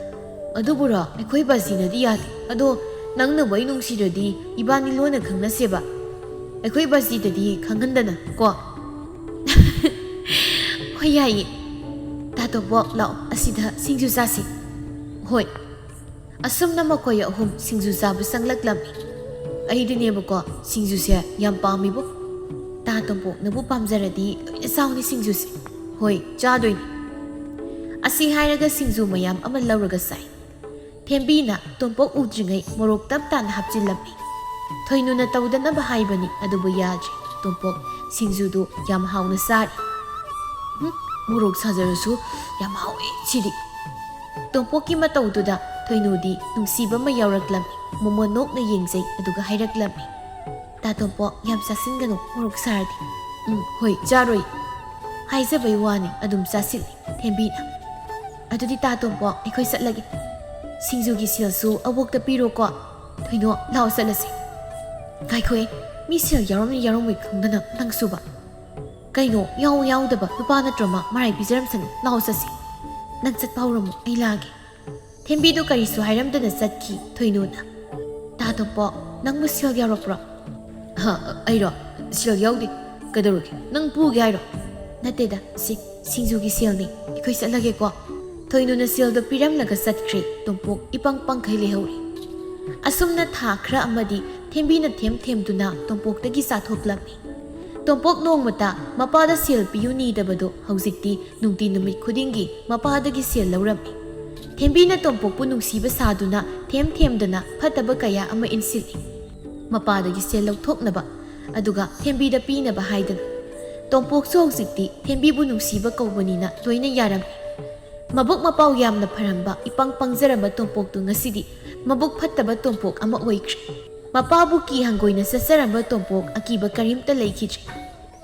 "ꯑꯗꯨꯕꯨꯔꯣ, ꯑꯩꯈꯣꯏ ꯕꯥꯖꯤꯅꯗꯤ ꯌꯥꯗꯦ꯫ ꯑꯗꯣ ꯅꯪꯅꯕꯨ ꯑꯩ ꯅꯨꯡꯁꯤꯔꯗꯤ ꯏꯕꯥꯅꯤ ꯂꯣꯟꯅ ꯈꯪꯅꯁꯦꯕ꯫ ꯑꯩꯈꯣꯏ ꯕꯥꯖꯤꯗꯗꯤ ꯈꯪꯍꯟꯗꯅ ꯀꯣ"꯫ "ꯍꯣꯏ, ꯌꯥꯏꯌꯦ꯫ ꯇꯥ ꯇꯣꯝꯄꯣꯛ, ꯂꯥꯛꯑꯣ, ꯑꯁꯤꯗ ꯁꯤꯡꯖꯨ ꯆꯥꯁꯤ"꯫ "ꯍꯣꯏ"꯫ ꯑꯁꯨꯝꯅ ꯃꯈꯣꯏ ꯑꯍꯨꯝ ꯁꯤꯡꯖꯨ ꯆꯥꯕ ꯆꯪꯂꯛꯂꯝꯃꯤ꯫ "ꯑꯩꯗꯤꯅꯦꯕꯀꯣ, ꯁꯤꯡꯖꯨꯁꯦ ꯌꯥꯝ ꯄꯥꯝꯃꯤꯕꯣ꯫ ꯇꯥ ꯇꯣꯝꯄꯣꯛꯅꯕꯨ ꯄꯥꯝꯖꯔꯗꯤ ꯂꯣꯏꯅ ꯆꯥꯎꯅꯤ ꯁꯤꯡꯖꯨꯁꯦ"꯫ "ꯍꯣꯏ, ꯆꯥꯗꯣꯏꯅꯤ"꯫ ꯑꯁꯤ ꯍꯥꯏꯔꯒ ꯁꯤꯡꯖꯨ ꯃꯌꯥꯝ ꯑꯃ ꯂꯧꯔꯒ ꯆꯥꯏ꯫ ꯊꯦꯝꯕꯤꯅ ꯇꯣꯝꯄꯣꯛ ꯎꯗ꯭ꯔꯤꯉꯩ ꯃꯣꯔꯣꯛ ꯇꯞ ꯇꯥꯅ ꯍꯥꯞꯆꯤꯜꯂꯝꯃꯤ꯫ ꯊꯣꯏꯅꯨꯅ ꯇꯧꯗꯅꯕ ꯍꯥꯏꯕꯅꯤ, ꯑꯗꯨꯕꯨ ꯌꯥꯗ꯭ꯔꯦ꯫ ꯇꯣꯝꯄꯣꯛ ꯁꯤꯡꯖꯨꯗꯨ ꯌꯥꯝ ꯍꯥꯎꯅ ꯆꯥꯔꯤ꯫ "ꯎꯝ, ꯃꯣꯔꯣꯛ ꯁꯥꯖꯔꯁꯨ ꯌꯥꯝ ꯍꯥꯎꯋꯦ ꯁꯤꯗꯤ"꯫ ꯇꯣꯝꯄꯣꯛꯀꯤ ꯃꯇꯧꯗꯨꯗ ꯊꯣꯏꯅꯨꯗꯤ ꯅꯨꯡꯁꯤꯕ ꯑꯃ ꯌꯥꯎꯔꯛꯂꯝꯃꯤ꯫ ꯃꯣꯃꯣꯟ ꯅꯣꯛꯅ ꯌꯦꯡꯖꯩ, ꯑꯗꯨꯒ ꯍꯥꯏꯔꯛꯂꯝꯃꯤ, "ꯇꯥ ꯇꯣꯝꯄꯣꯛ, ꯌꯥꯝ ꯆꯥꯁꯤꯟꯒꯅꯨ, ꯃꯣꯔꯣꯛ ꯁꯥꯔꯗꯤ"꯫ "ꯎꯝ, ꯍꯣꯏ, ꯆꯥꯔꯣꯏ" ꯍꯥꯏꯖꯕꯩ ꯋꯥꯅꯤ, ꯑꯗꯨꯝ ꯆꯥꯁꯤꯜꯂꯤ ꯊꯦꯝꯕꯤꯅ꯫ "ꯑꯗꯨꯗꯤ ꯇꯥ ꯇꯣꯝꯄꯣꯛ, ꯑꯩꯈꯣꯏ ꯆꯠꯂꯒꯦ꯫ ꯁꯤꯡꯖꯨꯒꯤ ꯁꯦꯜꯁꯨ ꯑꯕꯣꯛꯇ ꯄꯤꯔꯣꯀꯣ꯫ ꯊꯣꯏꯅꯨ, ꯂꯥꯛꯑꯣ ꯆꯠꯂꯁꯦ"꯫ "ꯉꯥꯏꯈꯣꯍꯦ, ꯃꯤ ꯁꯦꯜ ꯌꯥꯎꯔꯝꯅꯤ ꯌꯥꯎꯔꯝꯃꯣꯏ ꯈꯪꯗꯅ ꯅꯪꯁꯨꯕ"꯫ ꯀꯩꯅꯣ, ꯌꯥꯎ ꯌꯥꯎꯗꯕ ꯅꯨꯄꯥ ꯅꯠꯇ꯭ꯔꯣ ꯃꯥ? ꯃꯔꯥꯏ ꯄꯤꯖꯔꯝꯁꯅꯤ꯫ ꯂꯥꯛꯑꯣ ꯆꯠꯁꯤ꯫ ꯅꯪ ꯆꯠꯄ ꯍꯧꯔꯝꯃꯣ, ꯑꯩ ꯂꯥꯛꯑꯒꯦ꯫ ꯊꯦꯝꯕꯤꯗꯨ ꯀꯔꯤꯁꯨ ꯍꯥꯏꯔꯝꯗꯅ ꯆꯠꯈꯤ ꯊꯣꯏꯅꯨꯅ꯫ ꯇꯥ ꯇꯣꯝꯄꯣꯛ, ꯅꯪꯕꯨ ꯁꯦꯜ ꯌꯥꯎꯔꯛꯄ꯭ꯔꯣ? ꯍ, ꯑꯩꯔꯣ? ꯁꯦꯜ ꯌꯥꯎꯗꯦ꯫ ꯀꯩꯗꯧꯔꯒꯦ? ꯅꯪ ꯄꯨꯒꯦ ꯍꯥꯏꯔꯣ? ꯅꯠꯇꯦꯗ, ꯁꯤ ꯁꯤꯡꯖꯨꯒꯤ ꯁꯦꯜꯅꯤ꯫ ꯑꯩꯈꯣꯏ ꯆꯠꯂꯒꯦꯀꯣ꯫ ꯊꯣꯏꯅꯨꯅ ꯁꯦꯜꯗꯣ ꯄꯤꯔꯝꯂꯒ ꯆꯠꯈ꯭ꯔꯦ꯫ ꯇꯣꯝꯄꯣꯛ ꯏꯄꯪ ꯄꯪꯈꯩ ꯂꯩꯍꯧꯔꯦ꯫ ꯑꯁꯨꯝꯅ ꯊꯥ ꯈꯔ ꯑꯃꯗꯤ ꯊꯦꯝꯕꯤꯅ ꯊꯦꯝ ꯊꯦꯝꯗꯨꯅ ꯇꯣꯝꯄꯣꯛꯇꯒꯤ ꯆꯥꯊꯣꯛꯂꯝꯃꯤ꯫ ꯇꯣꯝꯄꯣꯛ ꯅꯣꯡꯃꯇ ꯃꯄꯥꯗ ꯁꯦꯜ ꯄꯤꯌꯨ ꯅꯤꯗꯕꯗꯣ ꯍꯧꯖꯤꯛꯇꯤ ꯅꯨꯡꯇꯤ ꯅꯨꯃꯤꯠ ꯈꯨꯗꯤꯡꯒꯤ ꯃꯄꯥꯗꯒꯤ ꯁꯦꯜ ꯂꯧꯔꯝꯃꯤ꯫ ꯊꯦꯝꯕꯤꯅ ꯇꯣꯝꯄꯣꯛꯄꯨ ꯅꯨꯡꯁꯤꯕ ꯁꯥꯗꯨꯅ ꯊꯦꯝ ꯊꯦꯝꯗꯅ ꯐꯠꯇꯕ ꯀꯌꯥ ꯑꯃ ꯏꯟꯁꯤꯜꯂꯤ꯫ ꯃꯄꯥꯗꯒꯤ ꯁꯦꯜ ꯂꯧꯊꯣꯛꯅꯕ, ꯑꯗꯨꯒ ꯊꯦꯝꯕꯤꯗ ꯄꯤꯅꯕ ꯍꯥꯏꯗꯅ꯫ ꯇꯣꯝꯄꯣꯛꯁꯨ ꯍꯧꯖꯤꯛꯇꯤ ꯊꯦꯝꯕꯤꯕꯨ ꯅꯨꯡꯁꯤꯕ ꯀꯧꯕꯅꯤꯅ ꯂꯣꯏꯅ ꯌꯥꯔꯝꯃꯤ꯫ ꯃꯕꯨꯛ ꯃꯄꯥꯎ ꯌꯥꯝꯅ ꯐꯔꯝꯕ, ꯏꯄꯪ ꯄꯪꯖꯔꯝꯕ ꯇꯣꯝꯄꯣꯛꯇꯨ ꯉꯁꯤꯗꯤ ꯃꯕꯨꯛ ꯐꯠꯇꯕ ꯇꯣꯝꯄꯣꯛ ꯑꯃ ꯑꯣꯏꯈ꯭ꯔꯦ꯫ ꯃꯄꯥꯕꯨ ꯀꯤ ꯍꯪꯒꯣꯏꯅ ꯆꯠꯆꯔꯝꯕ ꯇꯣꯝꯄꯣꯛ ꯑꯀꯤꯕ ꯀꯔꯤꯝꯇ ꯂꯩꯈꯤꯗ꯭ꯔꯦ꯫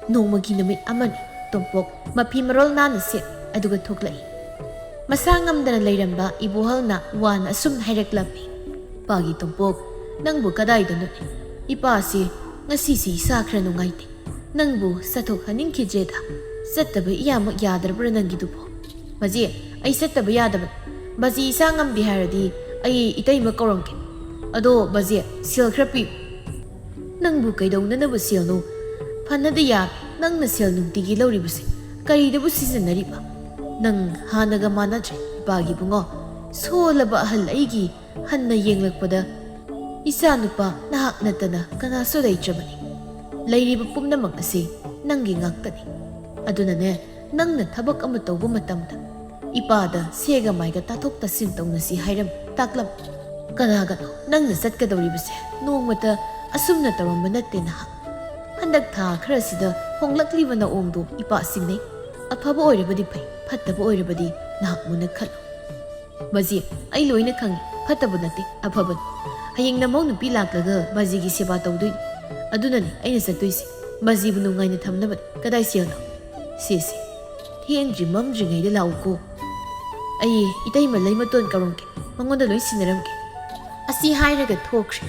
ꯅꯣꯡꯃꯒꯤ ꯅꯨꯃꯤꯠ ꯑꯃꯅꯤ꯫ ꯇꯣꯝꯄꯣꯛ ꯃꯐꯤ ꯃꯔꯣꯜ ꯅꯥꯟꯅ ꯁꯦꯠ ꯑꯗꯨꯒ ꯊꯣꯛꯂꯛꯏ꯫ ꯃꯁꯥ ꯉꯝꯗꯅ ꯂꯩꯔꯝꯕ ꯏꯕꯣꯍꯜꯅ ꯋꯥꯅ ꯑꯁꯨꯝ ꯍꯥꯏꯔꯛꯂꯝꯃꯤ, "ꯄꯥꯒꯤ ꯇꯣꯝꯄꯣꯛ, ꯅꯪꯕꯨ ꯀꯗꯥꯏꯗꯅꯣꯅꯦ? ꯏꯄꯥꯁꯤ ꯉꯁꯤꯁꯤ ꯏꯁꯥ ꯈꯔ ꯅꯨꯡꯉꯥꯏꯇꯦ꯫ ꯅꯪꯕꯨ ꯆꯠꯊꯣꯛꯍꯟꯅꯤꯡꯈꯤꯗ꯭ꯔꯦꯗ꯫ ꯆꯠꯇꯕ ꯏꯌꯥꯃꯛ ꯌꯥꯗ꯭ꯔꯕ꯭ꯔꯥ ꯅꯪꯒꯤꯗꯨꯕꯣ?" "ꯕꯥꯖꯤ, ꯑꯩ ꯆꯠꯇꯕ ꯌꯥꯗꯕꯅꯤ꯫ ꯕꯥꯖꯤ ꯏꯁꯥ ꯉꯝꯗꯦ ꯍꯥꯏꯔꯗꯤ ꯑꯩ ꯏꯇꯩꯃ ꯀꯧꯔꯝꯒꯦ꯫ ꯑꯗꯣ ꯕꯥꯖꯤ, ꯁꯦꯜ ꯈꯔ ꯄꯤꯌꯨ꯫" "ꯅꯪꯕꯨ ꯀꯩꯗꯧꯅꯅꯕ ꯁꯦꯜꯅꯣ? ꯐꯅꯗ ꯌꯥꯝꯃꯤ ꯅꯪꯅ ꯁꯦꯜ ꯅꯨꯡꯇꯤꯒꯤ ꯂꯧꯔꯤꯕꯁꯦ꯫ ꯀꯔꯤꯗꯕꯨ ꯁꯤꯖꯤꯟꯅꯔꯤꯕ? ꯅꯪ ꯍꯥꯟꯅꯒ ꯃꯥꯟꯅꯗ꯭ꯔꯦ, ꯏꯄꯥꯒꯤ ꯏꯕꯨꯡꯉꯣ꯫ ꯁꯣꯜꯂꯕ ꯑꯍꯜ ꯑꯩꯒꯤ ꯍꯟꯅ ꯌꯦꯡꯂꯛꯄꯗ ꯏꯆꯥꯅꯨꯄꯥ ꯅꯍꯥꯛ ꯅꯠꯇꯅ ꯀꯅꯥꯁꯨ ꯂꯩꯇ꯭ꯔꯕꯅꯤ꯫ ꯂꯩꯔꯤꯕ ꯄꯨꯝꯅꯃꯛ ꯑꯁꯤ ꯅꯪꯒꯤ ꯉꯥꯛꯇꯅꯤ꯫ ꯑꯗꯨꯅꯅꯦ, ꯅꯪꯅ ꯊꯕꯛ ꯑꯃ ꯇꯧꯕ ꯃꯇꯝꯗ ꯏꯄꯥꯗ ꯁꯦꯒ ꯃꯥꯏꯒ ꯇꯥꯊꯣꯛ ꯇꯥꯁꯤꯟ ꯇꯧꯅꯁꯤ ꯍꯥꯏꯔꯝ ꯇꯥꯛꯂꯝ꯫ ꯀꯅꯥꯒꯅꯣ ꯅꯪꯅ ꯆꯠꯀꯗꯧꯔꯤꯕꯁꯦ? ꯅꯣꯡꯃꯇ ꯑꯁꯨꯝꯅ ꯇꯧꯔꯝꯕ ꯅꯠꯇꯦ ꯅꯍꯥꯛ꯫ ꯍꯟꯗꯛ ꯊꯥ ꯈꯔꯁꯤꯗ ꯍꯣꯡꯂꯛꯂꯤꯕ ꯅꯑꯣꯡꯗꯣ ꯏꯄꯥ ꯆꯤꯡꯅꯩ꯫ ꯑꯐꯕ ꯑꯣꯏꯔꯕꯗꯤ ꯐꯩ, ꯐꯠꯇꯕ ꯑꯣꯏꯔꯕꯗꯤ ꯅꯍꯥꯛ ꯃꯨꯟꯅ ꯈꯜꯂꯨ꯫" "ꯕꯥꯖꯤ, ꯑꯩ ꯂꯣꯏꯅ ꯈꯪꯉꯤ, ꯐꯠꯇꯕ ꯅꯠꯇꯦ, ꯑꯐꯕꯅꯤ꯫ ꯍꯌꯦꯡ ꯅꯃꯧ ꯅꯨꯄꯤ ꯂꯥꯛꯂꯒ ꯕꯥꯖꯤꯒꯤ ꯁꯦꯕꯥ ꯇꯧꯗꯣꯏꯅꯤ꯫ ꯑꯗꯨꯅꯅꯤ ꯑꯩꯅ ꯆꯠꯇꯣꯏꯁꯦ꯫ ꯕꯥꯖꯤꯕꯨ ꯅꯨꯡꯉꯥꯏꯅ ꯊꯝꯅꯕꯅꯤ꯫ ꯀꯗꯥꯏ ꯁꯦꯜꯅꯣ?" "ꯁꯦ, ꯁꯦ, ꯊꯦꯡꯗ꯭ꯔꯤ ꯃꯝꯗ꯭ꯔꯤꯉꯩꯗ ꯂꯥꯛꯎꯀꯣ꯫ ꯑꯩ ꯏꯇꯩꯃ ꯂꯩꯃꯇꯣꯟ ꯀꯧꯔꯝꯒꯦ, ꯃꯉꯣꯟꯗ ꯂꯣꯏ ꯁꯤꯟꯅꯔꯝꯒꯦ꯫" ꯑꯁꯤ ꯍꯥꯏꯔꯒ ꯊꯣꯛꯈ꯭ꯔꯦ꯫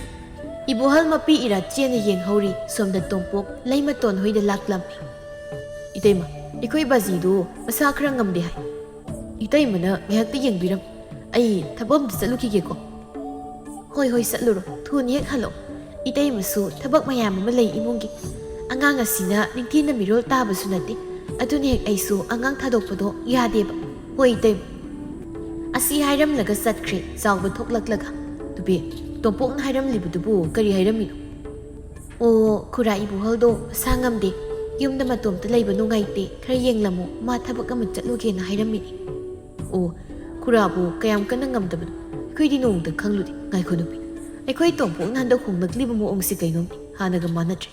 ꯏꯕꯣꯍꯜ ꯃꯄꯤ ꯏꯔꯥ ꯆꯦꯟꯅ ꯌꯦꯡꯍꯧꯔꯤ꯫ ꯁꯣꯝꯗ ꯇꯣꯝꯄꯣꯛ ꯂꯩꯃꯇꯣꯟ ꯍꯣꯏꯗ ꯂꯥꯛꯂꯝꯃꯤ꯫ ꯏꯇꯩꯃ, ꯑꯩꯈꯣꯏ ꯕꯥꯖꯤꯗꯨ ꯃꯁꯥ ꯈꯔ ꯉꯝꯗꯦ ꯍꯥꯏ꯫ ꯏꯇꯩꯃꯅ ꯉꯥꯏꯍꯥꯛꯇ ꯌꯦꯡꯕꯤꯔꯝ꯫ ꯑꯩ ꯊꯕꯛ ꯑꯝꯇ ꯆꯠꯂꯨꯈꯤꯒꯦꯀꯣ꯫ ꯍꯣꯏ, ꯍꯣꯏ, ꯆꯠꯂꯨꯔꯣ꯫ ꯊꯨꯅ ꯍꯦꯛ ꯍꯜꯂꯛꯑꯣ꯫ ꯏꯇꯩꯃꯁꯨ ꯊꯕꯛ ꯃꯌꯥꯝ ꯑꯃ ꯂꯩ ꯏꯃꯨꯡꯒꯤ꯫ ꯑꯉꯥꯡ ꯑꯁꯤꯅ ꯅꯤꯡꯊꯤꯅ ꯃꯤꯔꯣꯜ ꯇꯥꯕꯁꯨ ꯅꯠꯇꯦ꯫ ꯑꯗꯨꯅ ꯍꯦꯛ ꯑꯩꯁꯨ ꯑꯉꯥꯡ ꯊꯥꯗꯣꯛꯄꯗꯣ ꯌꯥꯗꯦꯕ꯫ ꯍꯣꯏ, ꯏꯇꯩꯃ꯫ ꯑꯁꯤ ꯍꯥꯏꯔꯝꯂꯒ ꯆꯠꯈ꯭ꯔꯦ ꯆꯥꯎꯕ ꯊꯣꯛꯂꯛꯂꯒ꯫ ꯅꯨꯄꯤ, ꯇꯣꯝꯄꯣꯛꯅ ꯍꯥꯏꯔꯝꯂꯤꯕꯗꯨꯕꯨ ꯀꯔꯤ ꯍꯥꯏꯔꯝꯃꯤꯅꯣ? ꯑꯣ, ꯈꯨꯔꯥ ꯏꯕꯨꯍꯜꯗꯣ ꯃꯁꯥ ꯉꯝꯗꯦ, ꯌꯨꯝꯗ ꯃꯇꯣꯝꯇ ꯂꯩꯕ ꯅꯨꯡꯉꯥꯏꯇꯦ, ꯈꯔ ꯌꯦꯡꯂꯝꯃꯣ, ꯃꯥ ꯊꯕꯛ ꯑꯃ ꯆꯠꯂꯨꯒꯦꯅ ꯍꯥꯏꯔꯝꯃꯤꯅꯦ꯫ ꯑꯣ, ꯈꯨꯔꯥꯕꯨ ꯀꯌꯥꯝ ꯀꯟꯅ ꯉꯝꯗꯕꯅꯣ? ꯑꯩꯈꯣꯏꯗꯤ ꯅꯣꯡꯃꯇ ꯈꯪꯂꯨꯗꯦ꯫ ꯉꯥꯏꯈꯣ ꯅꯨꯄꯤ, ꯑꯩꯈꯣꯏ ꯇꯣꯝꯄꯣꯛꯅ ꯍꯟꯗꯛ ꯍꯣꯡꯂꯛꯂꯤꯕ ꯃꯑꯣꯡꯁꯤ ꯀꯩꯅꯣꯝꯅꯤ, ꯍꯥꯟꯅꯒ ꯃꯥꯟꯅꯗ꯭ꯔꯦ꯫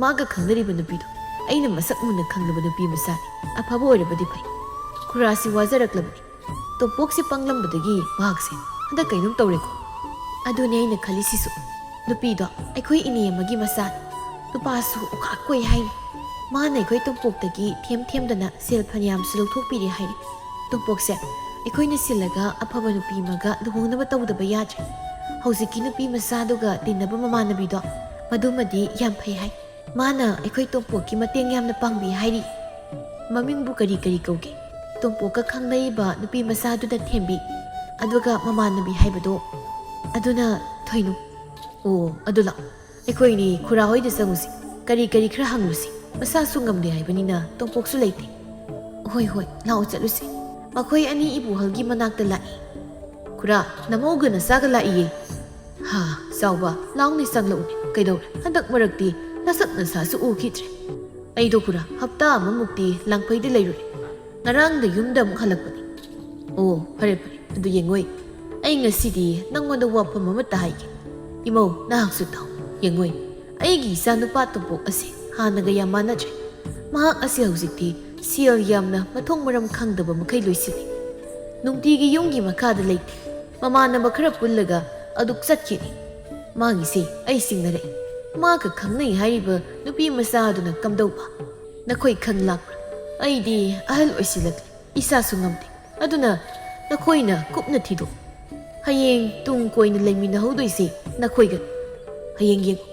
ꯃꯥꯒ ꯈꯪꯅꯔꯤꯕ ꯅꯨꯄꯤꯗꯣ ꯑꯩꯅ ꯃꯁꯛ ꯃꯨꯟꯅ ꯈꯪꯂꯕ ꯅꯨꯄꯤ ꯃꯆꯥꯅꯤ꯫ ꯑꯐꯕ ꯑꯣꯏꯔꯕꯗꯤ ꯐꯩ꯫ ꯈꯨꯔꯥꯁꯤ ꯋꯥꯖꯔꯛꯂꯕꯅꯤ꯫ ꯇꯣꯝꯄꯣꯛꯁꯦ ꯄꯪꯂꯝꯕꯗꯒꯤ ꯃꯍꯥꯛꯁꯦ ꯍꯟꯗꯛ ꯀꯩꯅꯣꯝ ꯇꯧꯔꯦꯀꯣ꯫ ꯑꯗꯨꯅꯦ ꯑꯩꯅ ꯈꯜꯂꯤꯁꯤꯁꯨ꯫ ꯅꯨꯄꯤꯗꯣ ꯑꯩꯈꯣꯏ ꯏꯅꯦ ꯑꯃꯒꯤ ꯃꯆꯥꯅꯤ꯫ ꯅꯨꯄꯥꯁꯨ ꯑꯣꯈꯥꯛ ꯀꯣꯏ ꯍꯥꯏꯅꯤ꯫ ꯃꯥꯅ ꯑꯩꯈꯣꯏ ꯇꯣꯝꯄꯣꯛꯇꯒꯤ ꯊꯦꯝ ꯊꯦꯝꯗꯅ ꯁꯦꯜ ꯐꯅꯌꯥꯝꯁꯨ ꯂꯧꯊꯣꯛꯄꯤꯔꯦ ꯍꯥꯏꯔꯤ꯫ ꯇꯣꯝꯄꯣꯛꯁꯦ ꯑꯩꯈꯣꯏꯅ ꯁꯤꯜꯂꯒ ꯑꯐꯕ ꯅꯨꯄꯤ ꯑꯃꯒ ꯂꯨꯍꯣꯡꯅꯕ ꯇꯧꯗꯕ ꯌꯥꯗ꯭ꯔꯦ꯫ ꯍꯧꯖꯤꯛꯀꯤ ꯅꯨꯄꯤ ꯃꯆꯥꯗꯨꯒ ꯇꯤꯟꯅꯕ ꯃꯃꯥꯟꯅꯕꯤꯗꯣ, ꯃꯗꯨꯃꯗꯤ ꯌꯥꯝ ꯐꯩ ꯍꯥꯏ꯫ ꯃꯥꯅ ꯑꯩꯈꯣꯏ ꯇꯣꯝꯄꯣꯛꯀꯤ ꯃꯇꯦꯡ ꯌꯥꯝꯅ ꯄꯥꯡꯕꯤ ꯍꯥꯏꯔꯤ꯫ ꯃꯃꯤꯡꯕꯨ ꯀꯔꯤ ꯀꯔꯤ ꯀꯧꯒꯦ? ꯇꯣꯝꯄꯣꯛꯀ ꯈꯪꯅꯔꯤꯕ ꯅꯨꯄꯤ ꯃꯆꯥꯗꯨꯅ ꯊꯦꯝꯕꯤ, ꯑꯗꯨꯒ ꯃꯃꯥꯟꯅꯕꯤ ꯍꯥꯏꯕꯗꯣ ꯑꯗꯨꯅ ꯊꯣꯏꯅꯨ꯫ ꯑꯣ, ꯑꯗꯨ ꯂꯥꯛꯑꯣ, ꯑꯩꯈꯣꯏꯅꯤ ꯈꯨꯔꯥ ꯍꯣꯏꯗ ꯆꯪꯉꯨꯁꯤ, ꯀꯔꯤ ꯀꯔꯤ ꯈꯔ ꯍꯪꯂꯨꯁꯤ꯫ ꯃꯁꯥꯁꯨ ꯉꯝꯗꯦ ꯍꯥꯏꯕꯅꯤꯅ ꯇꯣꯝꯄꯣꯛꯁꯨ ꯂꯩꯇꯦ꯫ ꯍꯣꯏ, ꯍꯣꯏ, ꯂꯥꯛꯑꯣ ꯆꯠꯂꯨꯁꯤ꯫ ꯃꯈꯣꯏ ꯑꯅꯤ ꯏꯕꯨꯍꯜꯒꯤ ꯃꯅꯥꯛꯇ ꯂꯥꯛꯏ꯫ ꯈꯨꯔꯥ, ꯅꯃꯧꯒ ꯅꯆꯥꯒ ꯂꯥꯛꯏꯌꯦ꯫ ꯍꯥ, ꯆꯥꯎꯕ, ꯂꯥꯎꯅꯦ ꯆꯪꯂꯛꯎꯅꯦ꯫ ꯀꯩꯗꯧꯔꯦ? ꯍꯟꯗꯛ ꯃꯔꯛꯇꯤ ꯅꯁꯛ ꯅꯁꯥꯁꯨ ꯎꯈꯤꯗ꯭ꯔꯦ꯫ ꯑꯩꯗꯣ ꯈꯨꯔꯥ, ꯍꯞꯇꯥ ꯑꯃꯃꯨꯛꯇꯤ ꯂꯥꯡꯐꯩꯗ ꯂꯩꯔꯨꯔꯦ꯫ ꯉꯔꯥꯡꯗ ꯌꯨꯝꯗ ꯑꯃꯨꯛ ꯍꯜꯂꯛꯄꯅꯤ꯫ ꯑꯣ, ꯐꯔꯦ ꯐꯔꯦ, ꯑꯗꯨ ꯌꯦꯡꯉꯣꯏ, ꯑꯩ ꯉꯁꯤꯗꯤ ꯅꯪꯉꯣꯟꯗ ꯋꯥꯐꯝ ꯑꯃꯠꯇ ꯍꯥꯏꯒꯦ꯫ ꯏꯃꯧ, ꯅꯍꯥꯛꯁꯨ ꯇꯥꯎ꯫ ꯌꯦꯡꯉꯣꯏ, ꯑꯩꯒꯤ ꯏꯆꯥ ꯅꯨꯄꯥ ꯇꯣꯝꯄꯣꯛ ꯑꯁꯦ ꯍꯥꯟꯅꯒ ꯌꯥꯝ ꯃꯥꯟꯅꯗ꯭ꯔꯦ꯫ ꯃꯍꯥꯛ ꯑꯁꯤ ꯍꯧꯖꯤꯛꯇꯤ ꯁꯦꯜ ꯌꯥꯝꯅ ꯃꯊꯣꯡ ꯃꯔꯝ ꯈꯪꯗꯕ ꯃꯈꯩ ꯂꯣꯏꯁꯤꯜꯂꯤ꯫ ꯅꯨꯡꯇꯤꯒꯤ ꯌꯨꯝꯒꯤ ꯃꯈꯥꯗ ꯂꯩꯇꯦ꯫ ꯃꯃꯥꯟꯅꯕ ꯈꯔ ꯄꯨꯜꯂꯒ ꯑꯗꯨꯛ ꯆꯠꯈꯤꯅꯤ꯫ ꯃꯥꯒꯤꯁꯦ ꯑꯩ ꯆꯤꯡꯅꯔꯛꯏ꯫ ꯃꯥꯒ ꯈꯪꯅꯩ ꯍꯥꯏꯔꯤꯕ ꯅꯨꯄꯤ ꯃꯆꯥꯗꯨꯅ ꯀꯝꯗꯧꯕ? ꯅꯈꯣꯏ ꯈꯪ ꯂꯥꯛꯄ꯭ꯔꯥ? ꯑꯩꯗꯤ ꯑꯍꯜ ꯑꯣꯏꯁꯤꯜꯂꯛꯂꯦ, ꯏꯁꯥꯁꯨ ꯉꯝꯗꯦ꯫ ꯑꯗꯨꯅ ꯅꯈꯣꯏꯅ ꯀꯨꯞꯅ ꯊꯤꯗꯣꯛꯎ꯫ ꯍꯌꯦꯡ ꯇꯨꯡ ꯀꯣꯏꯅ ꯂꯩꯃꯤꯟꯅꯍꯧꯗꯣꯏꯁꯦ ꯅꯈꯣꯏꯒꯅꯤ꯫ ꯍꯌꯦꯡ ꯌꯦꯡꯉꯨ,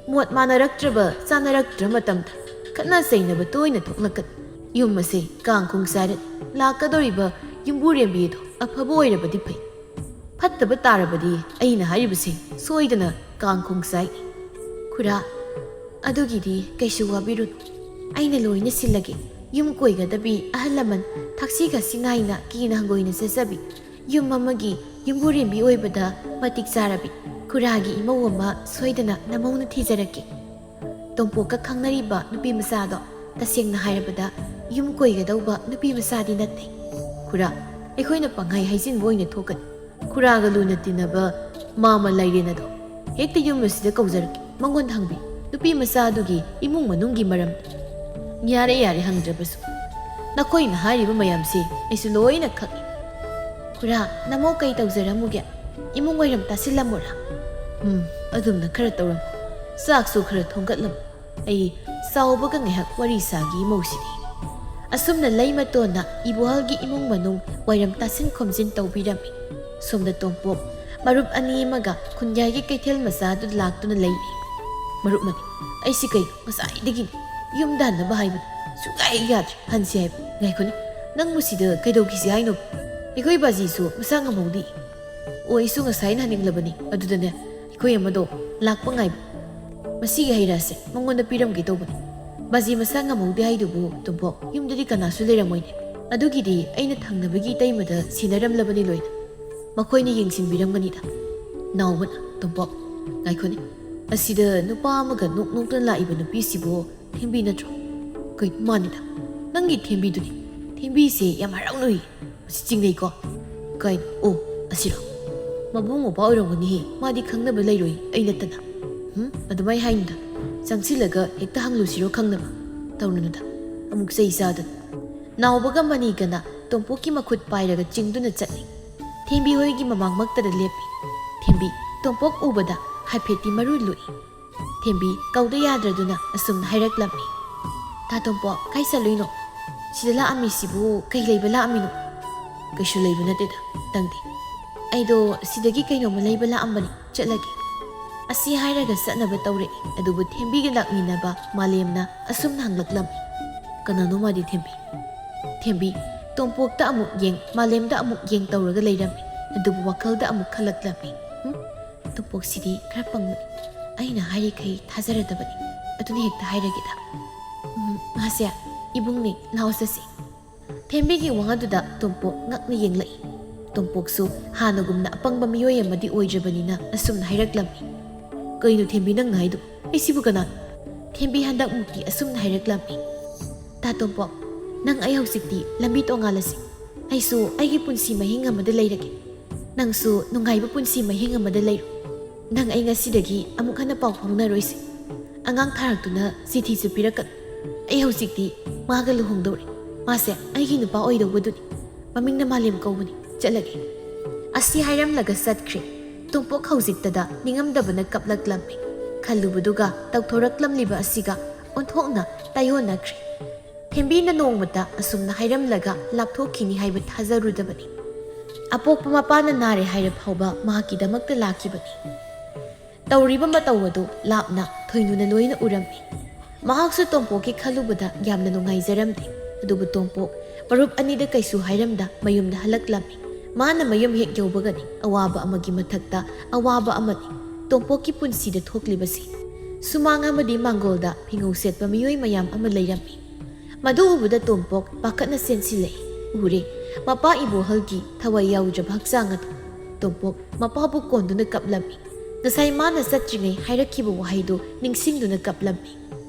ꯃꯣꯠ ꯃꯥꯟꯅꯔꯛꯇ꯭ꯔꯕ, ꯆꯥꯟꯅꯔꯛꯇ꯭ꯔ ꯃꯇꯝꯗ ꯈꯠꯅ ꯆꯩꯅꯕ ꯇꯣꯏꯅ ꯊꯣꯛꯂꯛꯀꯅꯤ꯫ ꯌꯨꯝ ꯑꯁꯦ ꯀꯥꯡ ꯈꯣꯡ ꯆꯥꯏꯔꯅꯤ꯫ ꯂꯥꯛꯀꯗꯧꯔꯤꯕ ꯌꯨꯝꯕꯨꯔꯦꯝꯕꯤ ꯑꯗꯣ ꯑꯐꯕ ꯑꯣꯏꯔꯕꯗꯤ ꯐꯩ꯫ ꯐꯠꯇꯕ ꯇꯥꯔꯕꯗꯤ ꯑꯩꯅ ꯍꯥꯏꯔꯤꯕꯁꯦ ꯁꯣꯏꯗꯅ ꯀꯥꯡ ꯈꯣꯡ ꯆꯥꯏ꯫ ꯈꯨꯔꯥ, ꯑꯗꯨꯒꯤꯗꯤ ꯀꯩꯁꯨ ꯋꯥꯕꯤꯔꯨꯅꯨ꯫ ꯑꯩꯅ ꯂꯣꯏꯅ ꯁꯤꯜꯂꯒꯦ꯫ ꯌꯨꯝ ꯀꯣꯏꯒꯗꯕꯤ ꯑꯍꯜ ꯂꯃꯟ ꯊꯛꯁꯤ ꯈꯥꯁꯤ ꯅꯥꯏꯅ ꯀꯦꯅ ꯍꯪꯒꯣꯏꯅ ꯆꯠꯆꯕꯤ, ꯌꯨꯝ ꯑꯃꯒꯤ ꯌꯨꯝꯕꯨꯔꯦꯝꯕꯤ ꯑꯣꯏꯕꯗ ꯃꯇꯤꯛ ꯆꯥꯔꯕꯤ ꯈꯨꯔꯥꯒꯤ ꯏꯃꯧ ꯑꯃ ꯁꯣꯏꯗꯅ ꯅꯃꯧꯅ ꯊꯤꯖꯔꯛꯀꯦ꯫ ꯇꯣꯝꯄꯣꯛꯀ ꯈꯪꯅꯔꯤꯕ ꯅꯨꯄꯤ ꯃꯆꯥꯗꯣ ꯇꯁꯦꯡꯅ ꯍꯥꯏꯔꯕꯗ ꯌꯨꯝ ꯀꯣꯏꯒꯗꯧꯕ ꯅꯨꯄꯤ ꯃꯆꯥꯗꯤ ꯅꯠꯇꯦ꯫ ꯈꯨꯔꯥ, ꯑꯩꯈꯣꯏꯅ ꯄꯪꯍꯥꯏ ꯍꯥꯏꯖꯤꯟꯕ ꯑꯣꯏꯅ ꯊꯣꯛꯀꯅꯤ꯫ ꯈꯨꯔꯥꯒ ꯂꯨꯅ ꯇꯤꯟꯅꯕ ꯃꯥꯃ ꯂꯥꯏꯔꯦꯟ ꯑꯗꯣ ꯍꯦꯛꯇ ꯌꯨꯝ ꯑꯁꯤꯗ ꯀꯧꯖꯔꯛꯀꯦ꯫ ꯃꯉꯣꯟꯗ ꯍꯪꯕꯤꯌꯨ, ꯅꯨꯄꯤ ꯃꯆꯥꯗꯨꯒꯤ ꯏꯃꯨꯡ ꯃꯅꯨꯡꯒꯤ ꯃꯔꯝ꯫ ꯌꯥꯔꯦ, ꯌꯥꯔꯦ, ꯍꯪꯗ꯭ꯔꯕꯁꯨ꯫ ꯅꯈꯣꯏꯅ ꯍꯥꯏꯔꯤꯕ ꯃꯌꯥꯝꯁꯦ ꯑꯩꯁꯨ ꯂꯣꯏꯅ ꯈꯪꯏ꯫ ꯈꯨꯔꯥ, ꯅꯃꯧ ꯀꯩ ꯇꯧꯖꯔꯝꯃꯨꯒꯦ? ꯏꯃꯨꯡ ꯋꯥꯏꯔꯝ ꯇꯥꯁꯤꯜꯂꯝꯃꯨꯔꯥ? ꯎꯝ, ꯑꯗꯨꯝꯅ ꯈꯔ ꯇꯧꯔꯝꯃꯨ꯫ ꯆꯥꯛꯁꯨ ꯈꯔ ꯊꯣꯡꯒꯠꯂꯝꯃꯨ꯫ ꯑꯩ ꯆꯥꯎꯕꯒ ꯉꯥꯏꯍꯥꯛ ꯋꯥꯔꯤ ꯁꯥꯒꯦ ꯏꯃꯧꯁꯤꯗꯤ꯫ ꯑꯁꯨꯝꯅ ꯂꯩꯃꯇꯣꯟꯅ ꯏꯕꯣꯍꯜꯒꯤ ꯏꯃꯨꯡ ꯃꯅꯨꯡ ꯋꯥꯏꯔꯝ ꯇꯥꯁꯤꯟ ꯈꯣꯝꯖꯤꯟ ꯇꯧꯕꯤꯔꯝꯃꯤ꯫ ꯁꯣꯝꯗ ꯇꯣꯝꯄꯣꯛ ꯃꯔꯨꯞ ꯑꯅꯤ ꯑꯃꯒ ꯈꯨꯟꯌꯥꯏꯒꯤ ꯀꯩꯊꯦꯜ ꯃꯆꯥꯗꯨꯗ ꯂꯥꯛꯇꯨꯅ ꯂꯩꯔꯤ꯫ ꯃꯔꯨꯞ ꯃꯅꯤ, ꯑꯩꯁꯤ ꯀꯩꯅꯣ ꯉꯁꯥꯏꯗꯒꯤꯅꯤ ꯌꯨꯝꯗ ꯍꯟꯅꯕ ꯍꯥꯏꯕꯅꯤ꯫ ꯁꯨꯡꯌꯥ ꯍꯦꯛ ꯌꯥꯗ꯭ꯔꯦ꯫ ꯍꯟꯁꯤ ꯍꯥꯏꯕ꯫ ꯉꯥꯏꯈꯣꯅꯦ, ꯅꯪꯕꯨ ꯁꯤꯗ ꯀꯩꯗꯧꯈꯤꯁꯤ ꯍꯥꯏꯅꯣ? ꯑꯩꯈꯣꯏ ꯕꯥꯖꯤꯁꯨ ꯃꯁꯥ ꯉꯝꯍꯧꯗꯦ꯫ ꯑꯣ, ꯑꯩꯁꯨ ꯉꯁꯥꯏꯅ ꯍꯟꯅꯤꯡꯂꯕꯅꯤ꯫ ꯑꯗꯨꯗꯅꯦ, ꯑꯩꯈꯣꯏ ꯑꯃꯗꯣ ꯂꯥꯛꯄ ꯉꯥꯏꯕ꯫ ꯃꯁꯤꯒꯤ ꯍꯩ ꯔꯥꯁꯦ ꯃꯉꯣꯟꯗ ꯄꯤꯔꯝꯒꯦ ꯇꯧꯕꯅꯤ꯫ ꯕꯥꯖꯤ ꯃꯁꯥ ꯉꯝꯍꯧꯗꯦ ꯍꯥꯏꯗꯨꯕꯨ, ꯇꯣꯝꯄꯣꯛ, ꯌꯨꯝꯗꯗꯤ ꯀꯅꯥꯁꯨ ꯂꯩꯔꯝꯃꯣꯏꯅꯦ꯫ ꯑꯗꯨꯒꯤꯗꯤ ꯑꯩꯅ ꯊꯪꯅꯕꯒꯤ ꯏꯇꯩꯃꯗ ꯁꯤꯟꯅꯔꯝꯂꯕꯅꯤ ꯂꯣꯏꯅ꯫ ꯃꯈꯣꯏꯅ ꯌꯦꯡꯁꯤꯟꯕꯤꯔꯝꯒꯅꯤꯗ꯫ ꯅꯥꯎꯕꯅ, ꯇꯣꯝꯄꯣꯛ, ꯉꯥꯏꯈꯣꯅꯦ꯫ ꯑꯁꯤꯗ ꯅꯨꯄꯥ ꯑꯃꯒ ꯅꯣꯛ ꯅꯣꯛꯇꯨꯅ ꯂꯥꯛꯏꯕ ꯅꯨꯄꯤꯁꯤꯕꯨ ꯊꯦꯝꯕꯤ ꯅꯠꯇ꯭ꯔꯣ? ꯀꯩ, ꯃꯥꯅꯤꯗ꯫ ꯅꯪꯒꯤ ꯊꯦꯝꯕꯤꯗꯨꯅꯤ꯫ ꯊꯦꯝꯕꯤꯁꯦ ꯌꯥꯝ ꯍꯔꯥꯎꯅ ꯎꯏ꯫ ꯃꯁꯤ ꯆꯤꯡꯅꯩꯀꯣ꯫ ꯀꯩꯅꯣ? ꯑꯣ, ꯑꯁꯤꯔꯣ? ꯃꯕꯨꯡ ꯃꯧꯄ꯭ꯋꯥ ꯑꯣꯏꯔꯝꯒꯅꯤꯍꯦ꯫ ꯃꯥꯗꯤ ꯈꯪꯅꯕ ꯂꯩꯔꯣꯏ, ꯑꯩ ꯅꯠꯇꯅ꯫ ꯍꯨꯝ? ꯑꯗꯨꯃꯥꯏ ꯍꯥꯏꯅꯨꯗ꯫ ꯆꯪꯁꯤꯜꯂꯒ ꯍꯦꯛꯇ ꯍꯪꯂꯨꯁꯤꯔꯣ ꯈꯪꯅꯕ? ꯇꯧꯔꯨꯅꯨꯗ꯫ ꯑꯃꯨꯛ ꯆꯩ ꯆꯥꯗꯅ꯫ ꯅꯥꯎꯕꯒ ꯃꯅꯤꯒꯅ ꯇꯣꯝꯄꯣꯛꯀꯤ ꯃꯈꯨꯠ ꯄꯥꯏꯔꯒ ꯆꯤꯡꯗꯨꯅ ꯆꯠꯂꯤ꯫ ꯊꯦꯝꯕꯤ ꯍꯣꯏꯒꯤ ꯃꯃꯥꯡꯃꯛꯇꯗ ꯂꯦꯞꯄꯤ꯫ ꯊꯦꯝꯕꯤ, ꯇꯣꯝꯄꯣꯛ ꯎꯕꯗ ꯍꯥꯏꯐꯦꯠꯇꯤ ꯃꯔꯨ ꯂꯨꯏ꯫ ꯊꯦꯝꯕꯤ ꯀꯧꯗ ꯌꯥꯗ꯭ꯔꯗꯨꯅ ꯑꯁꯨꯝꯅ ꯍꯥꯏꯔꯛꯂꯝꯃꯤ꯫ "ꯇꯥ ꯇꯣꯝꯄꯣꯛ, ꯀꯥꯏ ꯆꯠꯂꯨꯏꯅꯣ? ꯁꯤꯗ ꯂꯥꯛꯑꯝꯃꯤꯁꯤꯕꯨ ꯀꯩ ꯂꯩꯕ ꯂꯥꯛꯑꯝꯃꯤꯅꯣ?" "ꯀꯩꯁꯨ ꯂꯩꯕ ꯅꯠꯇꯦꯗ, ꯅꯪꯗꯤ?" "ꯑꯩꯗꯣ ꯁꯤꯗꯒꯤ ꯀꯩꯅꯣꯝꯃ ꯂꯩꯕ ꯂꯥꯛꯑꯝꯕꯅꯤ, ꯆꯠꯂꯒꯦ꯫" ꯑꯁꯤ ꯍꯥꯏꯔꯒ ꯆꯠꯅꯕ ꯇꯧꯔꯛꯏ꯫ ꯑꯗꯨꯕꯨ ꯊꯦꯝꯕꯤꯒ ꯂꯥꯛꯃꯤꯟꯅꯕ ꯃꯥꯂꯦꯝꯅ ꯑꯁꯨꯝꯅ ꯍꯪꯂꯛꯂꯝꯃꯤ, "ꯀꯅꯥꯅꯣ ꯃꯥꯗꯤ, ꯊꯦꯝꯕꯤ?" ꯊꯦꯝꯕꯤ ꯇꯣꯝꯄꯣꯛꯇ ꯑꯃꯨꯛ ꯌꯦꯡ, ꯃꯥꯂꯦꯝꯗ ꯑꯃꯨꯛ ꯌꯦꯡ ꯇꯧꯔꯒ ꯂꯩꯔꯝꯃꯤ꯫ ꯑꯗꯨꯕꯨ ꯋꯥꯈꯜꯗ ꯑꯃꯨꯛ ꯈꯜꯂꯛꯂꯝꯃꯤ, "ꯍꯨꯝ, ꯇꯣꯝꯄꯣꯛꯁꯤꯗꯤ ꯈꯔ ꯄꯪꯕꯅꯤ꯫ ꯑꯩꯅ ꯍꯥꯏꯔꯤꯈꯩ ꯊꯥꯖꯔꯗꯕꯅꯤ꯫ ꯑꯗꯨꯅ ꯍꯦꯛꯇ ꯍꯥꯏꯔꯒꯦꯗ꯫ ꯎꯝ, ꯃꯥꯁꯦ ꯏꯕꯨꯡꯅꯤ, ꯂꯥꯛꯑꯣ ꯆꯠꯁꯤ꯫" ꯊꯦꯝꯕꯤꯒꯤ ꯋꯥꯍꯪꯗꯨꯗ ꯇꯣꯝꯄꯣꯛ ꯉꯛꯅ ꯌꯦꯡꯂꯛꯏ꯫ ꯇꯣꯝꯄꯣꯛꯁꯨ ꯍꯥꯟꯅꯒꯨꯝꯅ ꯑꯄꯪꯕ ꯃꯤꯑꯣꯏ ꯑꯃꯗꯤ ꯑꯣꯏꯗ꯭ꯔꯕꯅꯤꯅ ꯑꯁꯨꯝꯅ ꯍꯥꯏꯔꯛꯂꯝꯃꯤ, "ꯀꯩꯅꯣ ꯊꯦꯝꯕꯤ, ꯅꯪꯅ ꯍꯥꯏꯗꯨ? ꯑꯩꯁꯤꯕꯨ ꯀꯅꯥꯅꯣ?" ꯊꯦꯝꯕꯤ ꯍꯟꯗꯛ ꯃꯨꯛꯇꯤ ꯑꯁꯨꯝꯅ ꯍꯥꯏꯔꯛꯂꯝꯃꯤ, "ꯇꯥ ꯇꯣꯝꯄꯣꯛ, ꯅꯪ ꯑꯩ ꯍꯧꯖꯤꯛꯇꯤ ꯂꯝꯕꯤ ꯇꯣꯉꯥꯜꯂꯁꯤ꯫ ꯑꯩꯁꯨ ꯑꯩꯒꯤ ꯄꯨꯟꯁꯤ ꯃꯍꯤꯡ ꯑꯃꯗ ꯂꯩꯔꯒꯦ꯫ ꯅꯪꯁꯨ ꯅꯨꯡꯉꯥꯏꯕ ꯄꯨꯟꯁꯤ ꯃꯍꯤꯡ ꯑꯃꯗ ꯂꯩꯔꯣ꯫ ꯅꯪ ꯑꯩ ꯉꯁꯤꯗꯒꯤ ꯑꯃꯨꯛ ꯍꯟꯅ ꯄꯥꯎ ꯐꯥꯎꯅꯔꯣꯏꯁꯤ꯫ ꯑꯉꯥꯡ ꯊꯥꯔꯛꯇꯨꯅ ꯆꯤꯊꯤꯁꯨ ꯄꯤꯔꯛꯀꯅꯨ꯫ ꯑꯩ ꯍꯧꯖꯤꯛꯇꯤ ꯃꯥꯒ ꯂꯨꯍꯣꯡꯗꯧꯔꯦ꯫ ꯃꯥꯁꯦ ꯑꯩꯒꯤ ꯅꯨꯄꯥ ꯑꯣꯏꯗꯧꯕꯗꯨꯅꯤ꯫ ꯃꯃꯤꯡꯅ ꯃꯥꯂꯦꯝ ꯀꯧꯕꯅꯤ꯫ ꯆꯠꯂꯒꯦ꯫" ꯑꯁꯤ ꯍꯥꯏꯔꯝꯂꯒ ꯆꯠꯈ꯭ꯔꯦ꯫ ꯇꯣꯝꯄꯣꯛ ꯍꯧꯖꯤꯛꯇꯗ ꯅꯤꯡꯉꯝꯗꯕꯅ ꯀꯞꯂꯛꯂꯝꯃꯤ꯫ ꯈꯜꯂꯨꯕꯗꯨꯒ ꯇꯧꯊꯣꯔꯛꯂꯝꯂꯤꯕ ꯑꯁꯤꯒ ꯑꯣꯟꯊꯣꯛꯅ ꯇꯥꯏꯑꯣꯟꯅꯈ꯭ꯔꯦ꯫ ꯊꯦꯝꯕꯤꯅ ꯅꯣꯡꯃꯇ ꯑꯁꯨꯝꯅ ꯍꯥꯏꯔꯝꯂꯒ ꯂꯥꯞꯊꯣꯛꯈꯤꯅꯤ ꯍꯥꯏꯕ ꯊꯥꯖꯔꯨꯗꯕꯅꯤ꯫ ꯑꯄꯣꯛꯄ ꯃꯄꯥꯅ ꯅꯥꯔꯦ ꯍꯥꯏꯔ ꯐꯥꯎꯕ ꯃꯍꯥꯛꯀꯤꯗꯃꯛꯇ ꯂꯥꯛꯈꯤꯕꯅꯤ꯫ ꯇꯧꯔꯤꯕ ꯃꯇꯧ ꯑꯗꯨ ꯂꯥꯞꯅ ꯊꯣꯏꯅꯨꯅ ꯂꯣꯏꯅ ꯎꯔꯝꯃꯤ꯫ ꯃꯍꯥꯛꯁꯨ ꯇꯣꯝꯄꯣꯛꯀꯤ ꯈꯜꯂꯨꯕꯗ ꯌꯥꯝꯅ ꯅꯨꯡꯉꯥꯏꯖꯔꯝꯗꯦ꯫ ꯑꯗꯨꯕꯨ ꯇꯣꯝꯄꯣꯛ ꯃꯔꯨꯞ ꯑꯅꯤꯗ ꯀꯩꯁꯨ ꯍꯥꯏꯔꯝꯗ ꯃꯌꯨꯝꯗ ꯍꯜꯂꯛꯂꯝꯃꯤ꯫ ꯃꯥꯅ ꯃꯌꯨꯝ ꯍꯦꯛ ꯌꯧꯕꯒꯅꯤ ꯑꯋꯥꯕ ꯑꯃꯒꯤ ꯃꯊꯛꯇ ꯑꯋꯥꯕ ꯑꯃꯅꯤ꯫ ꯇꯣꯝꯄꯣꯛꯀꯤ ꯄꯨꯟꯁꯤꯗ ꯊꯣꯛꯂꯤꯕꯁꯤ꯫ ꯁꯨꯃꯥꯡ ꯑꯃꯗꯤ ꯃꯥꯡꯒꯣꯜꯗ ꯐꯤꯉꯧ ꯁꯦꯠꯄ ꯃꯤꯑꯣꯏ ꯃꯌꯥꯝ ꯑꯃ ꯂꯩꯔꯝꯃꯤ꯫ ꯃꯗꯨ ꯎꯕꯗ ꯇꯣꯝꯄꯣꯛ ꯄꯥꯈꯠꯅ ꯆꯦꯟꯁꯤꯜꯂꯛꯏ꯫ ꯎꯔꯦ, ꯃꯄꯥ ꯏꯕꯣꯍꯜꯒꯤ ꯊꯋꯥꯏ ꯌꯥꯎꯗ꯭ꯔꯕ ꯍꯛꯆꯥꯡ ꯑꯗꯨ꯫ ꯇꯣꯝꯄꯣꯛ ꯃꯄꯥꯕꯨ ꯀꯣꯟꯗꯨꯅ ꯀꯞꯂꯝꯃꯤ꯫ ꯉꯁꯥꯏ ꯃꯥꯅ ꯆꯠꯇ꯭ꯔꯤꯉꯩ ꯍꯥꯏꯔꯛꯈꯤꯕ ꯋꯥꯍꯩꯗꯨ ꯅꯤꯡꯁꯤꯡꯗꯨꯅ ꯀꯞꯂꯝꯃꯤ꯫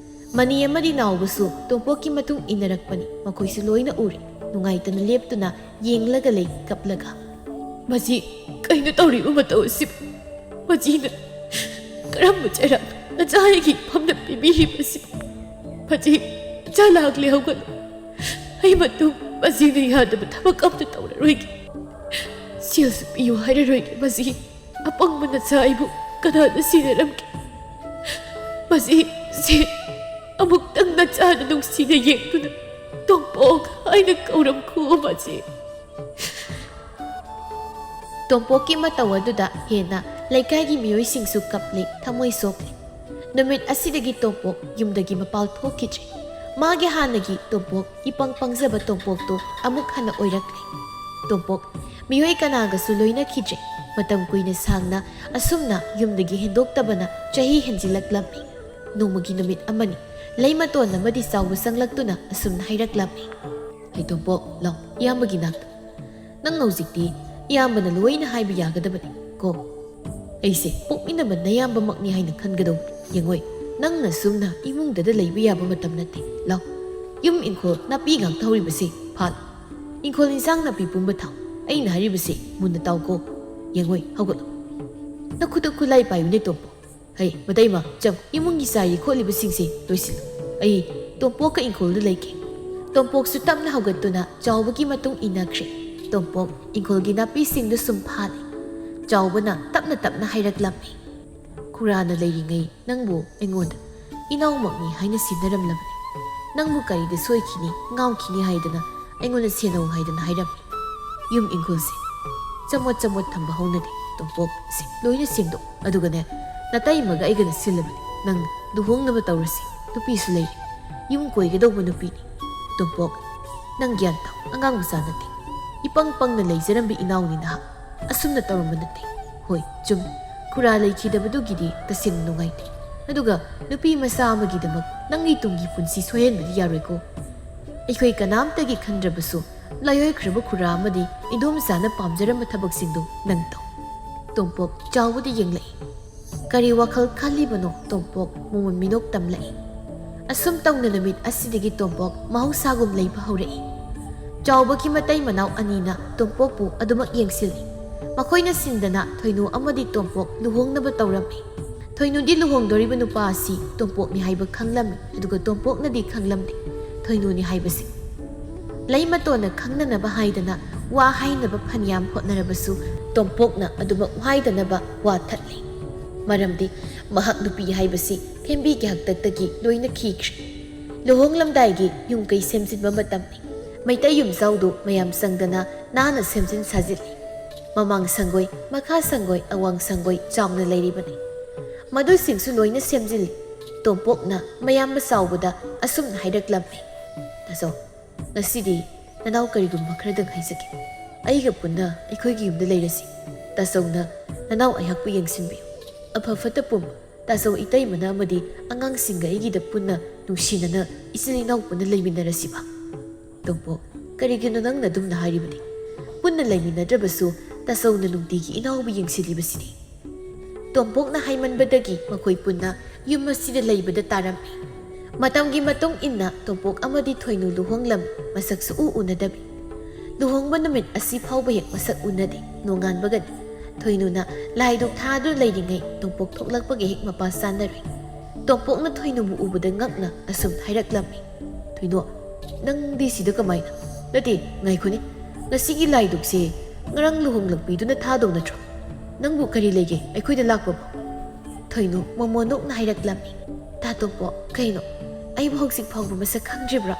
ꯃꯅꯤ ꯑꯃꯗꯤ ꯅꯥꯎꯕꯁꯨ ꯇꯣꯝꯄꯣꯛꯀꯤ ꯃꯇꯨꯡ ꯏꯟꯅꯔꯛꯄꯅꯤ꯫ ꯃꯈꯣꯏꯁꯨ ꯂꯣꯏꯅ ꯎꯔꯦ꯫ ꯅꯨꯡꯉꯥꯏꯇꯅ ꯂꯦꯞꯇꯨꯅ ꯌꯦꯡꯂꯒ ꯂꯩ ꯀꯞꯂꯒ꯫ "ꯃꯁꯤ ꯀꯩꯅꯣ ꯇꯧꯔꯤꯕ ꯃꯇꯧ ꯑꯁꯤꯕꯨ? ꯃꯁꯤꯅ ꯀꯔꯝꯕ ꯆꯩꯔꯥꯛ ꯅꯆꯥ ꯑꯩꯒꯤ ꯏꯐꯝꯗ ꯄꯤꯕꯤꯔꯤꯕꯁꯤꯕꯨ? ꯃꯁꯤ ꯅꯆꯥ ꯂꯥꯛꯂꯦ, ꯍꯧꯒꯠꯂꯨ꯫ ꯑꯩ ꯃꯇꯨꯡ ꯃꯁꯤꯅ ꯌꯥꯗꯕ ꯊꯕꯛ ꯑꯝꯇ ꯇꯧꯔꯔꯣꯏꯒꯦ꯫ ꯁꯦꯜꯁꯨ ꯄꯤꯌꯨ ꯍꯥꯏꯔꯔꯣꯏꯒꯦ꯫ ꯃꯁꯤ ꯑꯄꯪꯕ ꯅꯆꯥ ꯑꯩꯕꯨ ꯀꯅꯥꯅ ꯁꯤꯟꯅꯔꯝꯒꯦ? ꯃꯁꯤ ꯁꯤ ꯑꯃꯨꯛꯇꯪ ꯅꯆꯥꯅ ꯅꯨꯡꯁꯤꯅ ꯌꯦꯡꯗꯨꯅ ꯇꯣꯝꯄꯣꯛ ꯍꯥꯏꯅ ꯀꯧꯔꯝꯈꯣ꯫ ꯃꯁꯤ" ꯇꯣꯝꯄꯣꯛꯀꯤ ꯃꯇꯧ ꯑꯗꯨꯗ ꯍꯦꯟꯅ ꯂꯩꯀꯥꯏꯒꯤ ꯃꯤꯑꯣꯏꯁꯤꯡꯁꯨ ꯀꯞꯂꯦ, ꯊꯃꯣꯏ ꯁꯣꯛꯂꯦ꯫ ꯅꯨꯃꯤꯠ ꯑꯁꯤꯗꯒꯤ ꯇꯣꯝꯄꯣꯛ ꯌꯨꯝꯗꯒꯤ ꯃꯄꯥꯜ ꯊꯣꯛꯈꯤꯗ꯭ꯔꯦ꯫ ꯃꯥꯒꯤ ꯍꯥꯟꯅꯒꯤ ꯇꯣꯝꯄꯣꯛ, ꯏꯄꯪ ꯄꯪꯖꯕ ꯇꯣꯝꯄꯣꯛꯇꯣ ꯑꯃꯨꯛ ꯍꯟꯅ ꯑꯣꯏꯔꯛꯂꯦ꯫ ꯇꯣꯝꯄꯣꯛ ꯃꯤꯑꯣꯏ ꯀꯅꯥꯒꯁꯨ ꯂꯣꯏꯅꯈꯤꯗ꯭ꯔꯦ꯫ ꯃꯇꯝ ꯀꯨꯏꯅ ꯁꯥꯡꯅ ꯑꯁꯨꯝꯅ ꯌꯨꯝꯗꯒꯤ ꯍꯦꯟꯗꯣꯛꯇꯕꯅ ꯆꯍꯤ ꯍꯦꯟꯖꯤꯜꯂꯛꯂꯝꯃꯤ꯫ ꯅꯣꯡꯃꯒꯤ ꯅꯨꯃꯤꯠ ꯑꯃꯅꯤ ꯂꯩꯃꯇꯣꯟ ꯑꯃꯗꯤ ꯆꯥꯎꯕ ꯆꯪꯂꯛꯇꯨꯅ ꯑꯁꯨꯝꯅ ꯍꯥꯏꯔꯛꯂꯝꯃꯤ꯫ "ꯍꯩ ꯇꯣꯝꯄꯣꯛ, ꯂꯥꯎ, ꯏꯌꯥꯝꯕꯒꯤ ꯅꯥꯛꯇ꯫ ꯅꯪ ꯍꯧꯖꯤꯛꯇꯤ ꯏꯌꯥꯝꯕꯅ ꯂꯣꯏꯅ ꯍꯥꯏꯕ ꯌꯥꯒꯗꯕꯅꯤ ꯀꯣ꯫ ꯑꯩꯁꯦ ꯄꯣꯛꯃꯤꯟꯅꯕ ꯅꯌꯥꯝꯕꯃꯛꯅꯤ ꯍꯥꯏꯅ ꯈꯟꯒꯗꯧꯕꯅꯤ꯫ ꯌꯦꯡꯉꯣꯏ, ꯅꯪꯅ ꯁꯨꯝꯅ ꯏꯃꯨꯡꯗꯗ ꯂꯩꯕ ꯌꯥꯕ ꯃꯇꯝ ꯅꯠꯇꯦ꯫ ꯂꯥꯎ, ꯌꯨꯝ ꯏꯪꯈꯣꯜ ꯅꯥꯄꯤ ꯉꯥꯛꯇ ꯍꯧꯔꯤꯕꯁꯦ ꯐꯥꯜ꯫ ꯏꯪꯈꯣꯜ ꯏꯟꯁꯥꯡ ꯅꯥꯄꯤ ꯄꯨꯝꯕ ꯊꯥꯎ꯫ ꯑꯩꯅ ꯍꯥꯏꯔꯤꯕꯁꯦ ꯃꯨꯟꯅ ꯇꯥꯎꯀꯣ꯫ ꯌꯦꯡꯉꯣꯏ, ꯍꯧꯒꯠꯂꯣ꯫ ꯅꯈꯨꯠꯇ ꯈꯨꯠꯂꯥꯏ ꯄꯥꯏꯌꯨꯅꯦ ꯇꯣꯝꯄꯣꯛ꯫ ꯍꯩ, ꯃꯇꯩꯃ, ꯆꯪ, ꯏꯃꯨꯡꯒꯤ ꯆꯥꯏꯔꯤ ꯈꯣꯠꯂꯤꯕꯁꯤꯡꯁꯦ ꯂꯣꯏꯁꯤꯜꯂꯨ꯫ ꯑꯩ ꯇꯣꯝꯄꯣꯛꯀ ꯏꯪꯈꯣꯜꯗ ꯂꯩꯒꯦ꯫" ꯇꯣꯝꯄꯣꯛꯁꯨ ꯇꯞꯅ ꯍꯧꯒꯠꯇꯨꯅ ꯆꯥꯎꯕꯒꯤ ꯃꯇꯨꯡ ꯏꯟꯅꯈ꯭ꯔꯦ꯫ ꯇꯣꯝꯄꯣꯛ ꯏꯪꯈꯣꯜꯒꯤ ꯅꯥꯄꯤꯁꯤꯡꯗꯨ ꯁꯨꯝ ꯐꯥꯜꯂꯤ꯫ ꯆꯥꯎꯕꯅ ꯇꯞꯅ ꯇꯞꯅ ꯍꯥꯏꯔꯛꯂꯝꯃꯤ꯫ "ꯈꯨꯔꯥꯅ ꯂꯩꯔꯤꯉꯩ ꯅꯪꯕꯨ ꯑꯩꯉꯣꯟꯗ ꯏꯅꯥꯎꯃꯛꯅꯤ ꯍꯥꯏꯅ ꯁꯤꯟꯅꯔꯝꯂꯕꯅꯤ꯫ ꯅꯪꯕꯨ ꯀꯔꯤꯗ ꯁꯣꯏꯈꯤꯅꯤ, ꯉꯥꯎꯈꯤꯅꯤ ꯍꯥꯏꯗꯅ ꯑꯩꯉꯣꯟꯗ ꯁꯦꯟꯅꯧ ꯍꯥꯏꯗꯅ ꯍꯥꯏꯔꯝꯃꯤ꯫ ꯌꯨꯝ ꯏꯪꯈꯣꯜꯁꯦ ꯆꯃꯣꯠ ꯆꯃꯣꯠ ꯊꯝꯕ ꯍꯧꯅꯗꯦ꯫ ꯇꯣꯝꯄꯣꯛ, ꯁꯦ, ꯂꯣꯏꯅ ꯁꯦꯡꯗꯣꯛ꯫ ꯑꯗꯨꯒꯅꯦ, ꯅꯇꯩꯃꯒ ꯑꯩꯒꯅ ꯁꯤꯜꯂꯕꯅꯤ꯫ ꯅꯪ ꯂꯨꯍꯣꯡꯅꯕ ꯇꯧꯔꯁꯤ꯫ ꯅꯨꯄꯤꯁꯨ ꯂꯩꯔꯦ꯫ ꯌꯨꯝ ꯀꯣꯏꯒꯗꯧꯕ ꯅꯨꯄꯤꯅꯤ꯫" ꯇꯣꯝꯄꯣꯛ, "ꯅꯪ ꯒ꯭ꯌꯥꯟ ꯇꯥꯎ, ꯑꯉꯥꯡ ꯃꯆꯥ ꯅꯠꯇꯦ꯫ ꯏꯄꯪ ꯄꯪꯅ ꯂꯩꯖꯔꯝꯕꯤ ꯏꯅꯥꯎꯅꯤ ꯅꯍꯥꯛ꯫ ꯑꯁꯨꯝꯅ ꯇꯧꯔꯝꯕ ꯅꯠꯇꯦ꯫" "ꯍꯣꯏ, ꯆꯨꯝꯃꯤ꯫ ꯈꯨꯔꯥ ꯂꯩꯈꯤꯗꯕꯗꯨꯒꯤꯗꯤ ꯇꯁꯦꯡꯅ ꯅꯨꯡꯉꯥꯏꯇꯦ꯫ ꯑꯗꯨꯒ ꯅꯨꯄꯤ ꯃꯆꯥ ꯑꯃꯒꯤꯗꯃꯛ ꯅꯪꯒꯤ ꯇꯨꯡꯒꯤ ꯄꯨꯟꯁꯤ ꯁꯣꯏꯍꯟꯕꯗꯤ ꯌꯥꯔꯣꯏꯀꯣ꯫ ꯑꯩꯈꯣꯏ ꯀꯅꯥꯝꯇꯒꯤ ꯈꯟꯗ꯭ꯔꯕꯁꯨ ꯂꯥꯏꯑꯣꯏꯈ꯭ꯔꯕ ꯈꯨꯔꯥ ꯑꯃꯗꯤ ꯏꯗꯣꯝꯆꯥꯅ ꯄꯥꯝꯖꯔꯝꯕ ꯊꯕꯛꯁꯤꯡꯗꯨ ꯅꯪ ꯇꯧ꯫" ꯇꯣꯝꯄꯣꯛ ꯆꯥꯎꯕꯗ ꯌꯦꯡꯂꯛꯏ꯫ ꯀꯔꯤ ꯋꯥꯈꯜ ꯈꯜꯂꯤꯕꯅꯣ ꯇꯣꯝꯄꯣꯛ ꯃꯃꯣꯟ ꯃꯤꯅꯣꯛ ꯇꯝꯂꯛꯏ꯫ ꯑꯁꯨꯝ ꯇꯧꯅ ꯅꯨꯃꯤꯠ ꯑꯁꯤꯗꯒꯤ ꯇꯣꯝꯄꯣꯛ ꯃꯍꯧꯁꯥꯒꯨꯝ ꯂꯩꯕ ꯍꯧꯔꯛꯏ꯫ ꯆꯥꯎꯕꯒꯤ ꯃꯇꯩ ꯃꯅꯥꯎ ꯑꯅꯤꯅ ꯇꯣꯝꯄꯣꯛꯄꯨ ꯑꯗꯨꯃꯛ ꯌꯦꯡꯁꯤꯜꯂꯤ꯫ ꯃꯈꯣꯏꯅ ꯁꯤꯟꯗꯅ ꯊꯣꯏꯅꯨ ꯑꯃꯗꯤ ꯇꯣꯝꯄꯣꯛ ꯂꯨꯍꯣꯡꯅꯕ ꯇꯧꯔꯝꯃꯤ꯫ ꯊꯣꯏꯅꯨꯗꯤ ꯂꯨꯍꯣꯡꯗꯣꯔꯤꯕ ꯅꯨꯄꯥ ꯑꯁꯤ ꯇꯣꯝꯄꯣꯛꯅꯤ ꯍꯥꯏꯕ ꯈꯪꯂꯝꯃꯤ, ꯑꯗꯨꯒ ꯇꯣꯝꯄꯣꯛꯅꯗꯤ ꯈꯪꯂꯝꯗꯦ ꯊꯣꯏꯅꯨꯅꯤ ꯍꯥꯏꯕꯁꯤ꯫ ꯂꯩꯃꯇꯣꯟꯅ ꯈꯪꯅꯅꯕ ꯍꯥꯏꯗꯅ ꯋꯥ ꯍꯥꯏꯅꯕ ꯐꯅꯌꯥꯝ ꯍꯣꯠꯅꯔꯕꯁꯨ, ꯇꯣꯝꯄꯣꯛꯅ ꯑꯗꯨꯃꯛ ꯍꯥꯏꯗꯅꯕ ꯋꯥ ꯊꯠꯂꯤ꯫ ꯃꯔꯝꯗꯤ ꯃꯍꯥꯛ ꯅꯨꯄꯤ ꯍꯥꯏꯕꯁꯤ ꯊꯦꯝꯕꯤꯒꯤ ꯍꯥꯛꯇꯛꯇꯒꯤ ꯂꯣꯏꯅ ꯈꯤꯈ꯭ꯔꯦ꯫ ꯂꯨꯍꯣꯡꯂꯝꯗꯥꯏꯒꯤ ꯌꯨꯝ ꯀꯩ ꯁꯦꯝꯖꯤꯟꯕ ꯃꯇꯝꯅꯤ꯫ ꯃꯩꯇꯩ ꯌꯨꯝꯖꯥꯎꯗꯨ ꯃꯌꯥꯝ ꯆꯪꯗꯅ ꯅꯥꯟꯅ ꯁꯦꯝꯖꯤꯟ ꯁꯥꯖꯤꯜꯂꯤ꯫ ꯃꯃꯥꯡ ꯁꯪꯒꯣꯏ, ꯃꯈꯥ ꯁꯪꯒꯣꯏ, ꯑꯋꯥꯡ ꯁꯪꯒꯣꯏ ꯆꯥꯎꯅ ꯂꯩꯔꯤꯕꯅꯤ꯫ ꯃꯗꯨꯁꯤꯡꯁꯨ ꯂꯣꯏꯅ ꯁꯦꯝꯖꯤꯜꯂꯤ꯫ ꯇꯣꯝꯄꯣꯛꯅ ꯃꯌꯥꯝꯕ ꯆꯥꯎꯕꯗ ꯑꯁꯨꯝꯅ ꯍꯥꯏꯔꯛꯂꯝꯃꯤ, "ꯇꯥꯆꯧ, ꯉꯁꯤꯗꯤ ꯅꯅꯥꯎ ꯀꯔꯤꯒꯨꯝꯕ ꯈꯔꯗꯪ ꯍꯥꯏꯖꯒꯦ꯫ ꯑꯩꯒ ꯄꯨꯟꯅ ꯑꯩꯈꯣꯏꯒꯤ ꯌꯨꯝꯗ ꯂꯩꯔꯁꯤ꯫ ꯇꯥꯆꯧꯅ ꯅꯅꯥꯎ ꯑꯩꯍꯥꯛꯄꯨ ꯌꯦꯡꯁꯤꯟꯕꯤꯌꯨ꯫ ꯑꯐ ꯐꯠꯇ ꯄꯨꯝꯕ ꯇꯥꯆꯧ ꯏꯇꯩꯃꯅ ꯑꯃꯗꯤ ꯑꯉꯥꯡꯁꯤꯡꯒ ꯑꯩꯒꯤꯗ ꯄꯨꯟꯅ ꯅꯨꯡꯁꯤꯅꯅ ꯏꯆꯤꯜ ꯏꯅꯥꯎ ꯄꯨꯟꯅ ꯂꯩꯃꯤꯟꯅꯔꯁꯤꯕ꯫" "ꯇꯣꯝꯄꯣꯛ, ꯀꯔꯤꯒꯤꯅꯣ ꯅꯪꯅ ꯑꯗꯨꯝꯅ ꯍꯥꯏꯔꯤꯕꯗꯤ? ꯄꯨꯟꯅ ꯂꯩꯃꯤꯟꯅꯗ꯭ꯔꯕꯁꯨ ꯇꯥꯆꯧꯅ ꯅꯨꯡꯇꯤꯒꯤ ꯏꯅꯥꯎꯕꯨ ꯌꯦꯡꯁꯤꯜꯂꯤꯕꯁꯤꯗꯤ꯫" ꯇꯣꯝꯄꯣꯛꯅ ꯍꯥꯏꯃꯟꯕꯗꯒꯤ ꯃꯈꯣꯏ ꯄꯨꯟꯅ ꯌꯨꯝ ꯑꯁꯤꯗ ꯂꯩꯕꯗ ꯇꯥꯔꯝꯃꯤ꯫ ꯃꯇꯝꯒꯤ ꯃꯇꯨꯡ ꯏꯟꯅ ꯇꯣꯝꯄꯣꯛ ꯑꯃꯗꯤ ꯊꯣꯏꯅꯨ ꯂꯨꯍꯣꯡꯂꯝꯃꯤ꯫ ꯃꯁꯛꯁꯨ ꯎ ꯎꯅꯗꯕꯤ꯫ ꯂꯨꯍꯣꯡꯕ ꯅꯨꯃꯤꯠ ꯑꯁꯤ ꯐꯥꯎꯕ ꯍꯦꯛ ꯃꯁꯛ ꯎꯅꯗꯦ꯫ ꯅꯣꯡꯉꯥꯟꯕꯒꯅꯤ ꯊꯣꯏꯅꯨꯅ ꯂꯥꯏꯗꯨꯛ ꯊꯥꯗꯨꯅ ꯂꯩꯔꯤꯉꯩ ꯇꯣꯝꯄꯣꯛ ꯊꯣꯛꯂꯛꯄꯒ ꯍꯦꯛ ꯃꯄꯥ ꯆꯥꯅꯔꯨꯏ꯫ ꯇꯣꯝꯄꯣꯛꯅ ꯊꯣꯏꯅꯨꯕꯨ ꯎꯕꯗ ꯉꯛꯅ ꯑꯁꯨꯝ ꯍꯥꯏꯔꯛꯂꯝꯃꯤ, "ꯊꯣꯏꯅꯨ, ꯅꯪꯗꯤ ꯁꯤꯗ ꯀꯃꯥꯏꯅ? ꯅꯠꯇꯦ, ꯉꯥꯏꯈꯣꯅꯦ, ꯉꯁꯤꯒꯤ ꯂꯥꯏꯗꯨꯛꯁꯦ ꯉꯔꯥꯡ ꯂꯨꯍꯣꯡꯂꯛꯄꯤꯗꯨꯅ ꯊꯥꯗꯧ ꯅꯠꯇ꯭ꯔꯣ? ꯅꯪꯕꯨ ꯀꯔꯤ ꯂꯩꯒꯦ ꯑꯩꯈꯣꯏꯗ ꯂꯥꯛꯄꯕꯨ?" ꯊꯣꯏꯅꯨ ꯃꯣꯃꯣꯟ ꯅꯣꯛꯅ ꯍꯥꯏꯔꯛꯂꯝꯃꯤ, "ꯇꯥ ꯇꯣꯝꯄꯣꯛ, ꯀꯩꯅꯣ? ꯑꯩꯕꯨ ꯍꯧꯖꯤꯛ ꯐꯥꯎꯕ ꯃꯁꯛ ꯈꯪꯗ꯭ꯔꯤꯕ꯭ꯔꯥ?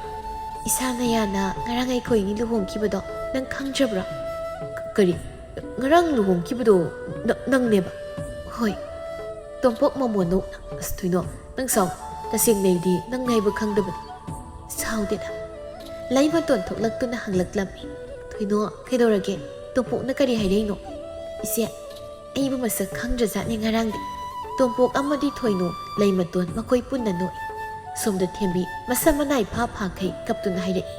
ꯏꯁꯥ ꯅꯌꯥꯅ ꯉꯔꯥꯡ ꯑꯩꯈꯣꯏ ꯑꯅꯤ ꯂꯨꯍꯣꯡꯈꯤꯕꯗꯣ ꯅꯪ ꯈꯪꯗ꯭ꯔꯕ꯭ꯔꯥ?" "ꯀ-, ꯀꯔꯤ? ꯉꯔꯥꯡ ꯂꯨꯍꯣꯡꯈꯤꯕꯗꯣ ꯅ-, ꯅꯪꯅꯦꯕ?" "ꯍꯣꯏ꯫" ꯇꯣꯝꯄꯣꯛ ꯃꯣꯃꯣꯟ ꯅꯣꯛꯅ, "ꯑꯁ ꯊꯣꯏꯅꯨ, ꯅꯪ ꯁꯥꯎ꯫ ꯇꯁꯦꯡꯅ ꯑꯩꯗꯤ ꯅꯪꯅꯦ ꯍꯥꯏꯕ ꯈꯪꯗꯕꯅꯤ꯫" "ꯁꯥꯎꯗꯦꯗ꯫" ꯂꯩꯃꯇꯣꯟ ꯊꯣꯛꯂꯛꯇꯨꯅ ꯍꯪꯂꯛꯂꯝꯃꯤ, "ꯊꯣꯏꯅꯨ, ꯀꯩꯗꯧꯔꯒꯦ? ꯇꯣꯝꯄꯣꯛꯅ ꯀꯔꯤ ꯍꯥꯏꯔꯛꯏꯅꯣ?" "ꯏꯆꯦ, ꯑꯩꯕꯨ ꯃꯁꯛ ꯈꯪꯗ꯭ꯔꯖꯥꯠꯅꯤ ꯉꯔꯥꯡꯗꯤ꯫" ꯇꯣꯝꯄꯣꯛ ꯑꯃꯗꯤ ꯊꯣꯏꯅꯨ ꯂꯩꯃꯇꯣꯟ ꯃꯈꯣꯏ ꯄꯨꯟꯅ ꯅꯣꯛꯏ꯫ ꯁꯣꯝꯗ ꯊꯦꯝꯕꯤ ꯃꯁꯝ ꯃꯅꯥꯏ ꯐꯥ ꯐꯥꯈꯩ ꯀꯞꯇꯨꯅ ꯍꯥꯏꯔꯛꯏ,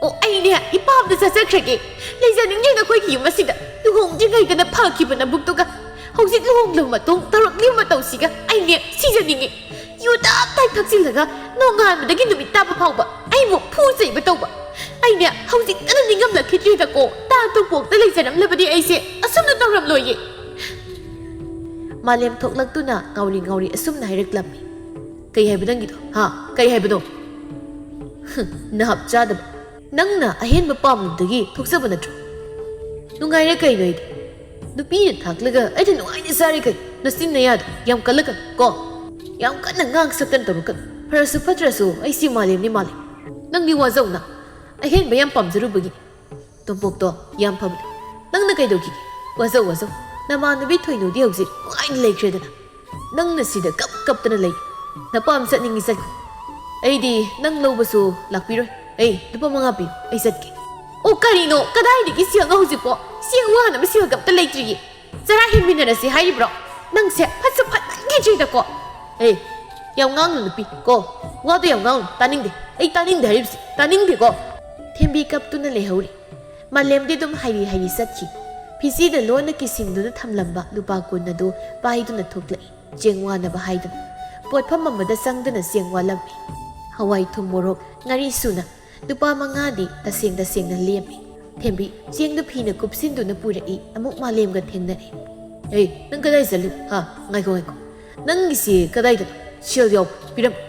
"ꯑꯣ, ꯑꯩꯅꯦ ꯏꯄꯥꯝꯗ ꯆꯠꯆꯈ꯭ꯔꯒꯦ꯫ ꯂꯩꯖꯅꯤꯡꯗ꯭ꯔꯦ ꯅꯈꯣꯏꯒꯤ ꯌꯨꯝ ꯑꯁꯤꯗ꯫ ꯂꯨꯍꯣꯡꯗ꯭ꯔꯤꯉꯩꯗꯅ ꯐꯈꯤꯕ ꯅꯕꯨꯛꯇꯨꯒ ꯍꯧꯖꯤꯛ ꯂꯨꯍꯣꯡꯂꯕ ꯃꯇꯨꯡ ꯇꯧꯔꯛꯂꯤꯕ ꯃꯇꯧꯁꯤꯒ ꯑꯩꯅꯦ ꯁꯤꯖꯅꯤꯡꯉꯤ꯫ ꯌꯨ ꯇꯞ ꯇꯥꯏ ꯊꯛꯆꯤꯜꯂꯒ ꯅꯣꯡꯉꯥꯟꯕꯗꯒꯤ ꯅꯨꯃꯤꯠ ꯇꯥꯕ ꯐꯥꯎꯕ ꯑꯩꯕꯨ ꯐꯨ ꯆꯩꯕ ꯇꯧꯕ꯫ ꯑꯩꯅꯦ ꯍꯧꯖꯤꯛꯇꯅ ꯅꯤꯡꯉꯝꯂꯛꯈꯤꯗ꯭ꯔꯦꯗꯀꯣ꯫ ꯇꯥ ꯇꯣꯝꯄꯣꯛꯇ ꯂꯩꯖꯔꯝꯂꯕꯗꯤ ꯑꯩꯁꯦ ꯑꯁꯨꯝꯅ ꯇꯧꯔꯝꯂꯣꯏꯌꯦ꯫" ꯃꯥꯂꯦꯝ ꯊꯣꯛꯂꯛꯇꯨꯅ ꯉꯥꯎꯔꯤ ꯉꯥꯎꯔꯤ ꯑꯁꯨꯝꯅ ꯍꯥꯏꯔꯛꯂꯝꯃꯤ, "ꯀꯩ ꯍꯥꯏꯕ ꯅꯪꯒꯤꯗꯣ? ꯍꯥ? ꯀꯩ ꯍꯥꯏꯕꯅꯣ?" "ꯍꯨꯝ, ꯅꯍꯥꯞ ꯆꯥꯗꯕ꯫ ꯅꯪꯅ ꯑꯍꯦꯟꯕ ꯄꯥꯝꯂꯨꯕꯗꯒꯤ ꯊꯣꯛꯆꯕ ꯅꯠꯇ꯭ꯔꯣ? ꯅꯨꯡꯉꯥꯏꯔꯦ ꯀꯩꯅꯣ ꯑꯩꯗꯤ꯫ ꯅꯨꯄꯤꯅ ꯊꯥꯛꯂꯒ ꯑꯩꯗꯤ ꯅꯨꯡꯉꯥꯏꯅ ꯆꯥꯔꯦ ꯀꯩꯅꯣ꯫ ꯅꯆꯤꯟ ꯅꯌꯥꯗꯣ ꯌꯥꯝ ꯀꯜꯂꯛꯀꯅꯨ ꯀꯣ꯫ ꯌꯥꯝ ꯀꯟꯅ ꯉꯥꯡ ꯁꯛꯇꯅ ꯇꯧꯔꯛꯀꯅꯨ꯫ ꯐꯔꯁꯨ ꯐꯠꯇ꯭ꯔꯁꯨ ꯑꯩꯁꯤ ꯃꯥꯂꯦꯝꯅꯤ ꯃꯥꯂꯦꯝ꯫ ꯅꯪꯗꯤ ꯋꯥꯖꯧꯅ꯫ ꯑꯍꯦꯟꯕ ꯌꯥꯝ ꯄꯥꯝꯖꯔꯨꯕꯒꯤꯅꯤ꯫ ꯇꯣꯝꯄꯣꯛꯇꯣ ꯌꯥꯝ ꯐꯕꯅꯤ꯫ ꯅꯪꯅ ꯀꯩꯗꯧꯈꯤꯒꯦ? ꯋꯥꯖꯧ ꯋꯥꯖꯧ, ꯅꯃꯥꯟꯅꯕꯤ ꯊꯣꯏꯅꯨꯗꯤ ꯍꯧꯖꯤꯛ ꯅꯨꯡꯉꯥꯏꯅ ꯂꯩꯈ꯭ꯔꯦꯗꯅ꯫ ꯅꯪꯅ ꯁꯤꯗ ꯀꯞ ꯀꯞꯇꯅ ꯂꯩ꯫ ꯅꯄꯥꯝ ꯆꯠꯅꯤꯡꯉꯤ ꯆꯠꯈꯣ꯫ ꯑꯩꯗꯤ ꯅꯪ ꯂꯧꯕꯁꯨ ꯂꯥꯛꯄꯤꯔꯣꯏ꯫ ꯑꯩ ꯂꯨꯄꯥ ꯃꯉꯥ ꯄꯤꯌꯨ, ꯑꯩ ꯆꯠꯀꯦ꯫ ꯑꯣ ꯀꯔꯤꯅꯣ? ꯀꯗꯥꯏꯗꯒꯤ ꯁꯦꯜꯅꯣ ꯍꯧꯖꯤꯛꯄꯣ? ꯁꯦꯜ ꯋꯥꯅꯕ ꯁꯦꯜꯒ ꯑꯝꯇ ꯂꯩꯇ꯭ꯔꯤꯌꯦ꯫ ꯆꯔꯥ ꯍꯦꯟꯃꯤꯟꯅꯔꯁꯤ ꯍꯥꯏꯔꯤꯕ꯭ꯔꯣ? ꯅꯪꯁꯦ ꯐꯠꯁꯨ ꯐꯠꯃꯟꯈꯤꯗ꯭ꯔꯦꯗꯀꯣ꯫ ꯑꯦ, ꯌꯥꯝ ꯉꯥꯡꯅꯨ ꯅꯨꯄꯤ ꯀꯣ꯫ ꯋꯥꯗꯣ ꯌꯥꯝ ꯉꯥꯡꯅꯨ꯫ ꯇꯥꯅꯤꯡꯗꯦ꯫ ꯑꯩ ꯇꯥꯅꯤꯡꯗꯦ ꯍꯥꯏꯔꯤꯕꯁꯤ꯫ ꯇꯥꯅꯤꯡꯗꯦꯀꯣ꯫ ꯊꯦꯝꯕꯤ ꯀꯞꯇꯨꯅ ꯂꯩꯍꯧꯔꯤ꯫ ꯃꯥꯂꯦꯝꯗꯤ ꯑꯗꯨꯝ ꯍꯥꯏꯔꯤ ꯍꯥꯏꯔꯤ ꯆꯠꯈꯤ꯫ ꯐꯤꯖꯤꯗ ꯂꯣꯟꯅ ꯀꯤꯁꯤꯟꯗꯨꯅ ꯊꯝꯂꯝꯕ ꯂꯨꯄꯥ ꯀꯨꯟ ꯑꯗꯨ ꯄꯥꯏꯗꯨꯅ ꯊꯣꯛꯂꯛꯏ꯫ ꯆꯦꯡ ꯋꯥꯅꯕ ꯍꯥꯏꯗꯨꯅ ꯄꯣꯠꯐꯝ ꯑꯃꯗ ꯆꯪꯗꯨꯅ ꯆꯦꯡ ꯋꯥꯜꯂꯝꯃꯤ꯫ ꯍꯋꯥꯏ ꯊꯨꯝ ꯃꯣꯔꯣꯛ ꯉꯥꯔꯤ ꯁꯨꯅ ꯂꯨꯄꯥ ꯃꯉꯥꯗꯤ ꯇꯁꯦꯡ ꯇꯁꯦꯡꯅ ꯂꯦꯝꯃꯤ꯫ ꯊꯦꯝꯕꯤ ꯆꯦꯡꯗꯨ ꯐꯤꯅ ꯀꯨꯞꯁꯤꯟꯗꯨꯅ ꯄꯨꯔꯛꯏ꯫ ꯑꯃꯨꯛ ꯃꯥꯂꯦꯝꯒ ꯊꯦꯡꯅꯔꯦ꯫ "ꯑꯦ, ꯅꯪ ꯀꯗꯥꯏ ꯆꯠꯂꯤ? ꯍꯥ? ꯉꯥꯏꯈꯣ, ꯉꯥꯏꯈꯣ꯫ ꯅꯪꯒꯤꯁꯤ ꯀꯗꯥꯏꯗꯅꯣ? ꯁꯦꯜ ꯌꯥꯎꯕ ꯄꯤꯔꯝꯃꯨ꯫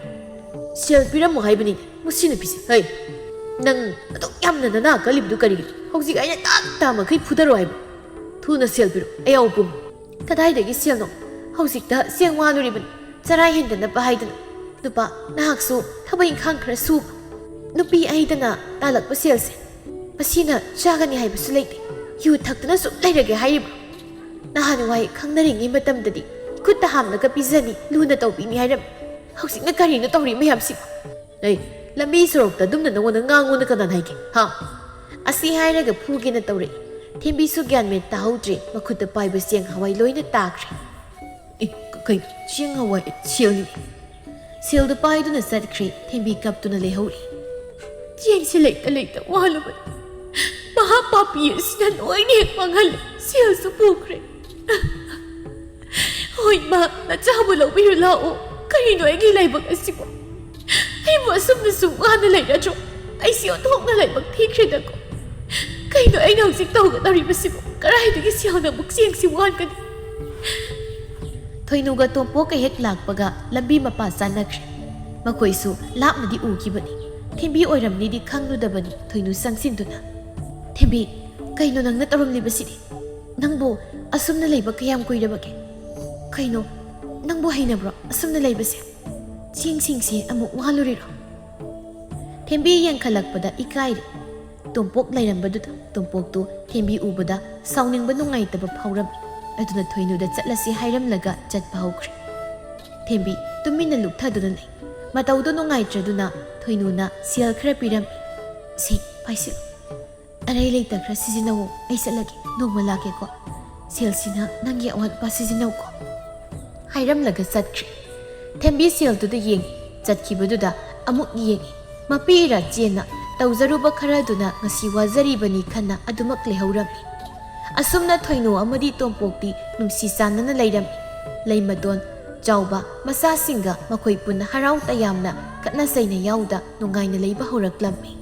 ꯁꯦꯜ ꯄꯤꯔꯝꯃꯨ ꯍꯥꯏꯕꯅꯤ, ꯃꯁꯤ ꯅꯨꯄꯤꯁꯦ꯫ ꯍꯩ, ꯅꯪ ꯑꯗꯨꯛ ꯌꯥꯝꯅ ꯅꯅꯥ ꯀꯜꯂꯤꯕꯗꯨ ꯀꯔꯤꯒꯤꯅꯣ? ꯍꯧꯖꯤꯛ ꯑꯩꯅ ꯇꯥ ꯇꯥ ꯃꯈꯩ ꯐꯨꯗꯔꯣ ꯍꯥꯏꯕ? ꯊꯨꯅ ꯁꯦꯜ ꯄꯤꯔꯛꯎ, ꯑꯌꯥꯎꯕ ꯄꯨꯝꯕ꯫" "ꯀꯗꯥꯏꯗꯒꯤ ꯁꯦꯜꯅꯣ? ꯍꯧꯖꯤꯛꯇ ꯆꯦꯡ ꯋꯥꯜꯂꯨꯔꯤꯕꯅꯤ, ꯆꯔꯥ ꯍꯦꯟꯗꯅꯕ ꯍꯥꯏꯗꯅ꯫ ꯅꯨꯄꯥ, ꯅꯍꯥꯛꯁꯨ ꯊꯕꯛ ꯏꯪꯈꯥꯡ ꯈꯔ ꯁꯨꯕ꯫ ꯅꯨꯄꯤ ꯑꯩꯗꯅ ꯇꯥꯜꯂꯛꯄ ꯁꯦꯜꯁꯦ ꯃꯁꯤꯅ ꯆꯥꯒꯅꯤ ꯍꯥꯏꯕꯁꯨ ꯂꯩꯇꯦ꯫ ꯌꯨ ꯊꯛꯇꯨꯅ ꯁꯨꯝ ꯂꯩꯔꯒꯦ ꯍꯥꯏꯔꯤꯕ꯭ꯔꯣ? ꯅꯍꯥꯟꯋꯥꯏ ꯈꯪꯅꯔꯤꯉꯩ ꯃꯇꯝꯗꯗꯤ ꯈꯨꯠꯇ ꯍꯥꯝꯂꯒ ꯄꯤꯖꯅꯤ, ꯂꯨꯅ ꯇꯧꯕꯤꯅꯤ ꯍꯥꯏꯔꯝꯃꯤ꯫ ꯍꯧꯖꯤꯛꯅ ꯀꯔꯤꯅꯣ ꯇꯧꯔꯤ ꯃꯌꯥꯝꯁꯤꯕꯣ?" "ꯑꯩ ꯂꯝꯕꯤ ꯁꯣꯔꯣꯛꯇ ꯑꯗꯨꯝꯅ ꯅꯉꯣꯟꯗ ꯉꯥꯡꯉꯨꯅ ꯀꯅꯥꯅ ꯍꯥꯏꯒꯦ? ꯍꯥ?" ꯑꯁꯤ ꯍꯥꯏꯔꯒ ꯐꯨꯒꯦꯅ ꯇꯧꯔꯛꯏ꯫ ꯊꯦꯝꯕꯤꯁꯨ ꯒ꯭ꯌꯥꯟ ꯃꯦꯟ ꯇꯥꯍꯧꯗ꯭ꯔꯦ꯫ ꯃꯈꯨꯠꯇ ꯄꯥꯏꯕ ꯆꯦꯡ ꯍꯋꯥꯏ ꯂꯣꯏꯅ ꯇꯥꯈ꯭ꯔꯦ꯫ "ꯑꯦ, ꯀ-, ꯀꯩꯅꯣ? ꯆꯦꯡ ꯍꯋꯥꯏ ꯁꯦꯜꯅꯤ?" ꯁꯦꯜꯗꯨ ꯄꯥꯏꯗꯨꯅ ꯆꯠꯈ꯭ꯔꯦ꯫ ꯊꯦꯝꯕꯤ ꯀꯞꯇꯨꯅ ꯂꯩꯍꯧꯔꯤ꯫ "ꯆꯦꯡꯁꯤ ꯂꯩꯇ ꯂꯩꯇ ꯋꯥꯂꯨꯕꯅꯤ꯫ ꯃꯍꯥꯛ ꯄꯥꯄꯤ ꯑꯁꯤꯅ ꯂꯣꯏꯅ ꯍꯦꯛ ꯃꯥꯡꯍꯜꯂꯦ꯫ ꯁꯦꯜꯁꯨ ꯄꯨꯈ꯭ꯔꯦ꯫ ꯍꯣꯏ ꯃꯥ, ꯅꯆꯥꯕꯨ ꯂꯧꯕꯤꯔꯨ ꯂꯥꯛꯑꯣ꯫ ꯀꯔꯤꯅꯣ ꯑꯩꯒꯤ ꯂꯥꯏꯕꯛ ꯑꯁꯤꯕꯨ? ꯑꯩꯕꯨ ꯑꯁꯨꯝꯅꯁꯨ ꯋꯥꯅ ꯂꯩꯔꯗ꯭ꯔꯣ? ꯑꯩꯁꯤ ꯑꯣꯟꯊꯣꯛꯅ ꯂꯥꯏꯕꯛ ꯊꯤꯈ꯭ꯔꯦꯗꯀꯣ꯫ ꯀꯩꯅꯣ ꯑꯩꯅ ꯍꯧꯖꯤꯛ ꯇꯧꯒꯗꯧꯔꯤꯕꯁꯤꯕꯨ? ꯀꯗꯥꯏꯗꯒꯤ ꯁꯦꯜꯅ ꯑꯃꯨꯛ ꯆꯦꯡꯁꯤ ꯋꯥꯟꯒꯅꯤ?" ꯊꯣꯏꯅꯨꯒ ꯇꯣꯝꯄꯣꯛꯀ ꯍꯦꯛ ꯂꯥꯛꯄꯒ ꯂꯝꯕꯤ ꯃꯄꯥ ꯆꯥꯅꯈ꯭ꯔꯦ꯫ ꯃꯈꯣꯏꯁꯨ ꯂꯥꯞꯅꯗꯤ ꯎꯈꯤꯕꯅꯤ꯫ ꯊꯦꯝꯕꯤ ꯑꯣꯏꯔꯝꯅꯤꯗꯤ ꯈꯪꯂꯨꯗꯕꯅꯤ ꯊꯣꯏꯅꯨ ꯆꯪꯁꯤꯟꯗꯨꯅ꯫ "ꯊꯦꯝꯕꯤ, ꯀꯩꯅꯣ ꯅꯪꯅ ꯇꯧꯔꯝꯂꯤꯕꯁꯤꯗꯤ? ꯅꯪꯕꯨ ꯑꯁꯨꯝꯅ ꯂꯩꯕ ꯀꯌꯥꯝ ꯀꯨꯏꯔꯕꯒꯦ? ꯀꯩꯅꯣ, ꯅꯪꯕꯨ ꯍꯩꯅꯕ꯭ꯔꯣ ꯑꯁꯨꯝꯅ ꯂꯩꯕꯁꯦ? ꯆꯦꯡꯁꯤꯡꯁꯦ ꯑꯃꯨꯛ ꯋꯥꯜꯂꯨꯔꯤꯔꯣ?" ꯊꯦꯝꯕꯤ ꯌꯦꯡꯈꯠꯂꯛꯄꯗ ꯏꯀꯥꯏꯔꯦ꯫ ꯇꯣꯝꯄꯣꯛ ꯂꯩꯔꯝꯕꯗꯨꯗ ꯇꯣꯝꯄꯣꯛꯇꯨ ꯊꯦꯝꯕꯤ ꯎꯕꯗ ꯁꯥꯎꯅꯤꯡꯕ ꯅꯨꯡꯉꯥꯏꯇꯕ ꯐꯥꯎꯔꯝꯃꯤ꯫ ꯑꯗꯨꯅ ꯊꯣꯏꯅꯨꯗ ꯆꯠꯂꯁꯤ ꯍꯥꯏꯔꯝꯂꯒ ꯆꯠꯄ ꯍꯧꯈ꯭ꯔꯦ꯫ ꯊꯦꯝꯕꯤ ꯇꯨꯃꯤꯟꯅ ꯂꯨꯞꯊꯗꯨꯅ ꯂꯩ꯫ ꯃꯇꯧꯗꯨ ꯅꯨꯡꯉꯥꯏꯇ꯭ꯔꯗꯨꯅ ꯊꯣꯏꯅꯨꯅ ꯁꯦꯜ ꯈꯔ ꯄꯤꯔꯝꯃꯤ꯫ "ꯁꯤ ꯄꯥꯏꯁꯤꯜꯂꯨ꯫ ꯑꯔꯩ ꯂꯩꯇ ꯈꯔ ꯁꯤꯖꯤꯟꯅꯧ, ꯑꯩ ꯆꯠꯂꯒꯦ, ꯅꯣꯡꯃ ꯂꯥꯛꯀꯦꯀꯣ꯫ ꯁꯦꯜꯁꯤꯅ ꯅꯪꯒꯤ ꯑꯋꯥꯠꯄ ꯁꯤꯖꯤꯟꯅꯧꯀꯣ," ꯍꯥꯏꯔꯝꯂꯒ ꯆꯠꯈ꯭ꯔꯦ꯫ ꯊꯦꯝꯕꯤ ꯁꯦꯜꯗꯨꯗ ꯌꯦꯡꯉꯤ꯫ ꯆꯠꯈꯤꯕꯗꯨꯗ ꯑꯃꯨꯛ ꯌꯦꯡꯉꯤ꯫ ꯃꯄꯤ ꯏꯔꯥ ꯆꯦꯟꯅ ꯇꯧꯖꯔꯨꯕ ꯈꯔꯗꯨꯅ ꯉꯁꯤ ꯋꯥꯖꯔꯤꯕꯅꯤ ꯈꯟꯅ ꯑꯗꯨꯃꯛ ꯂꯩꯍꯧꯔꯝꯃꯤ꯫ ꯑꯁꯨꯝꯅ ꯊꯣꯏꯅꯨ ꯑꯃꯗꯤ ꯇꯣꯝꯄꯣꯛꯇꯤ ꯅꯨꯡꯁꯤ ꯆꯥꯟꯅꯅ ꯂꯩꯔꯝꯃꯤ꯫ ꯂꯩꯃꯇꯣꯟ ꯆꯥꯎꯕ ꯃꯆꯥꯁꯤꯡꯒ ꯃꯈꯣꯏ ꯄꯨꯟꯅ ꯍꯔꯥꯎ ꯇꯌꯥꯝꯅ ꯈꯠꯅ ꯆꯩꯅ ꯌꯥꯎꯗ ꯅꯨꯡꯉꯥꯏꯅ ꯂꯩꯕ ꯍꯧꯔꯛꯂꯝꯃꯤ꯫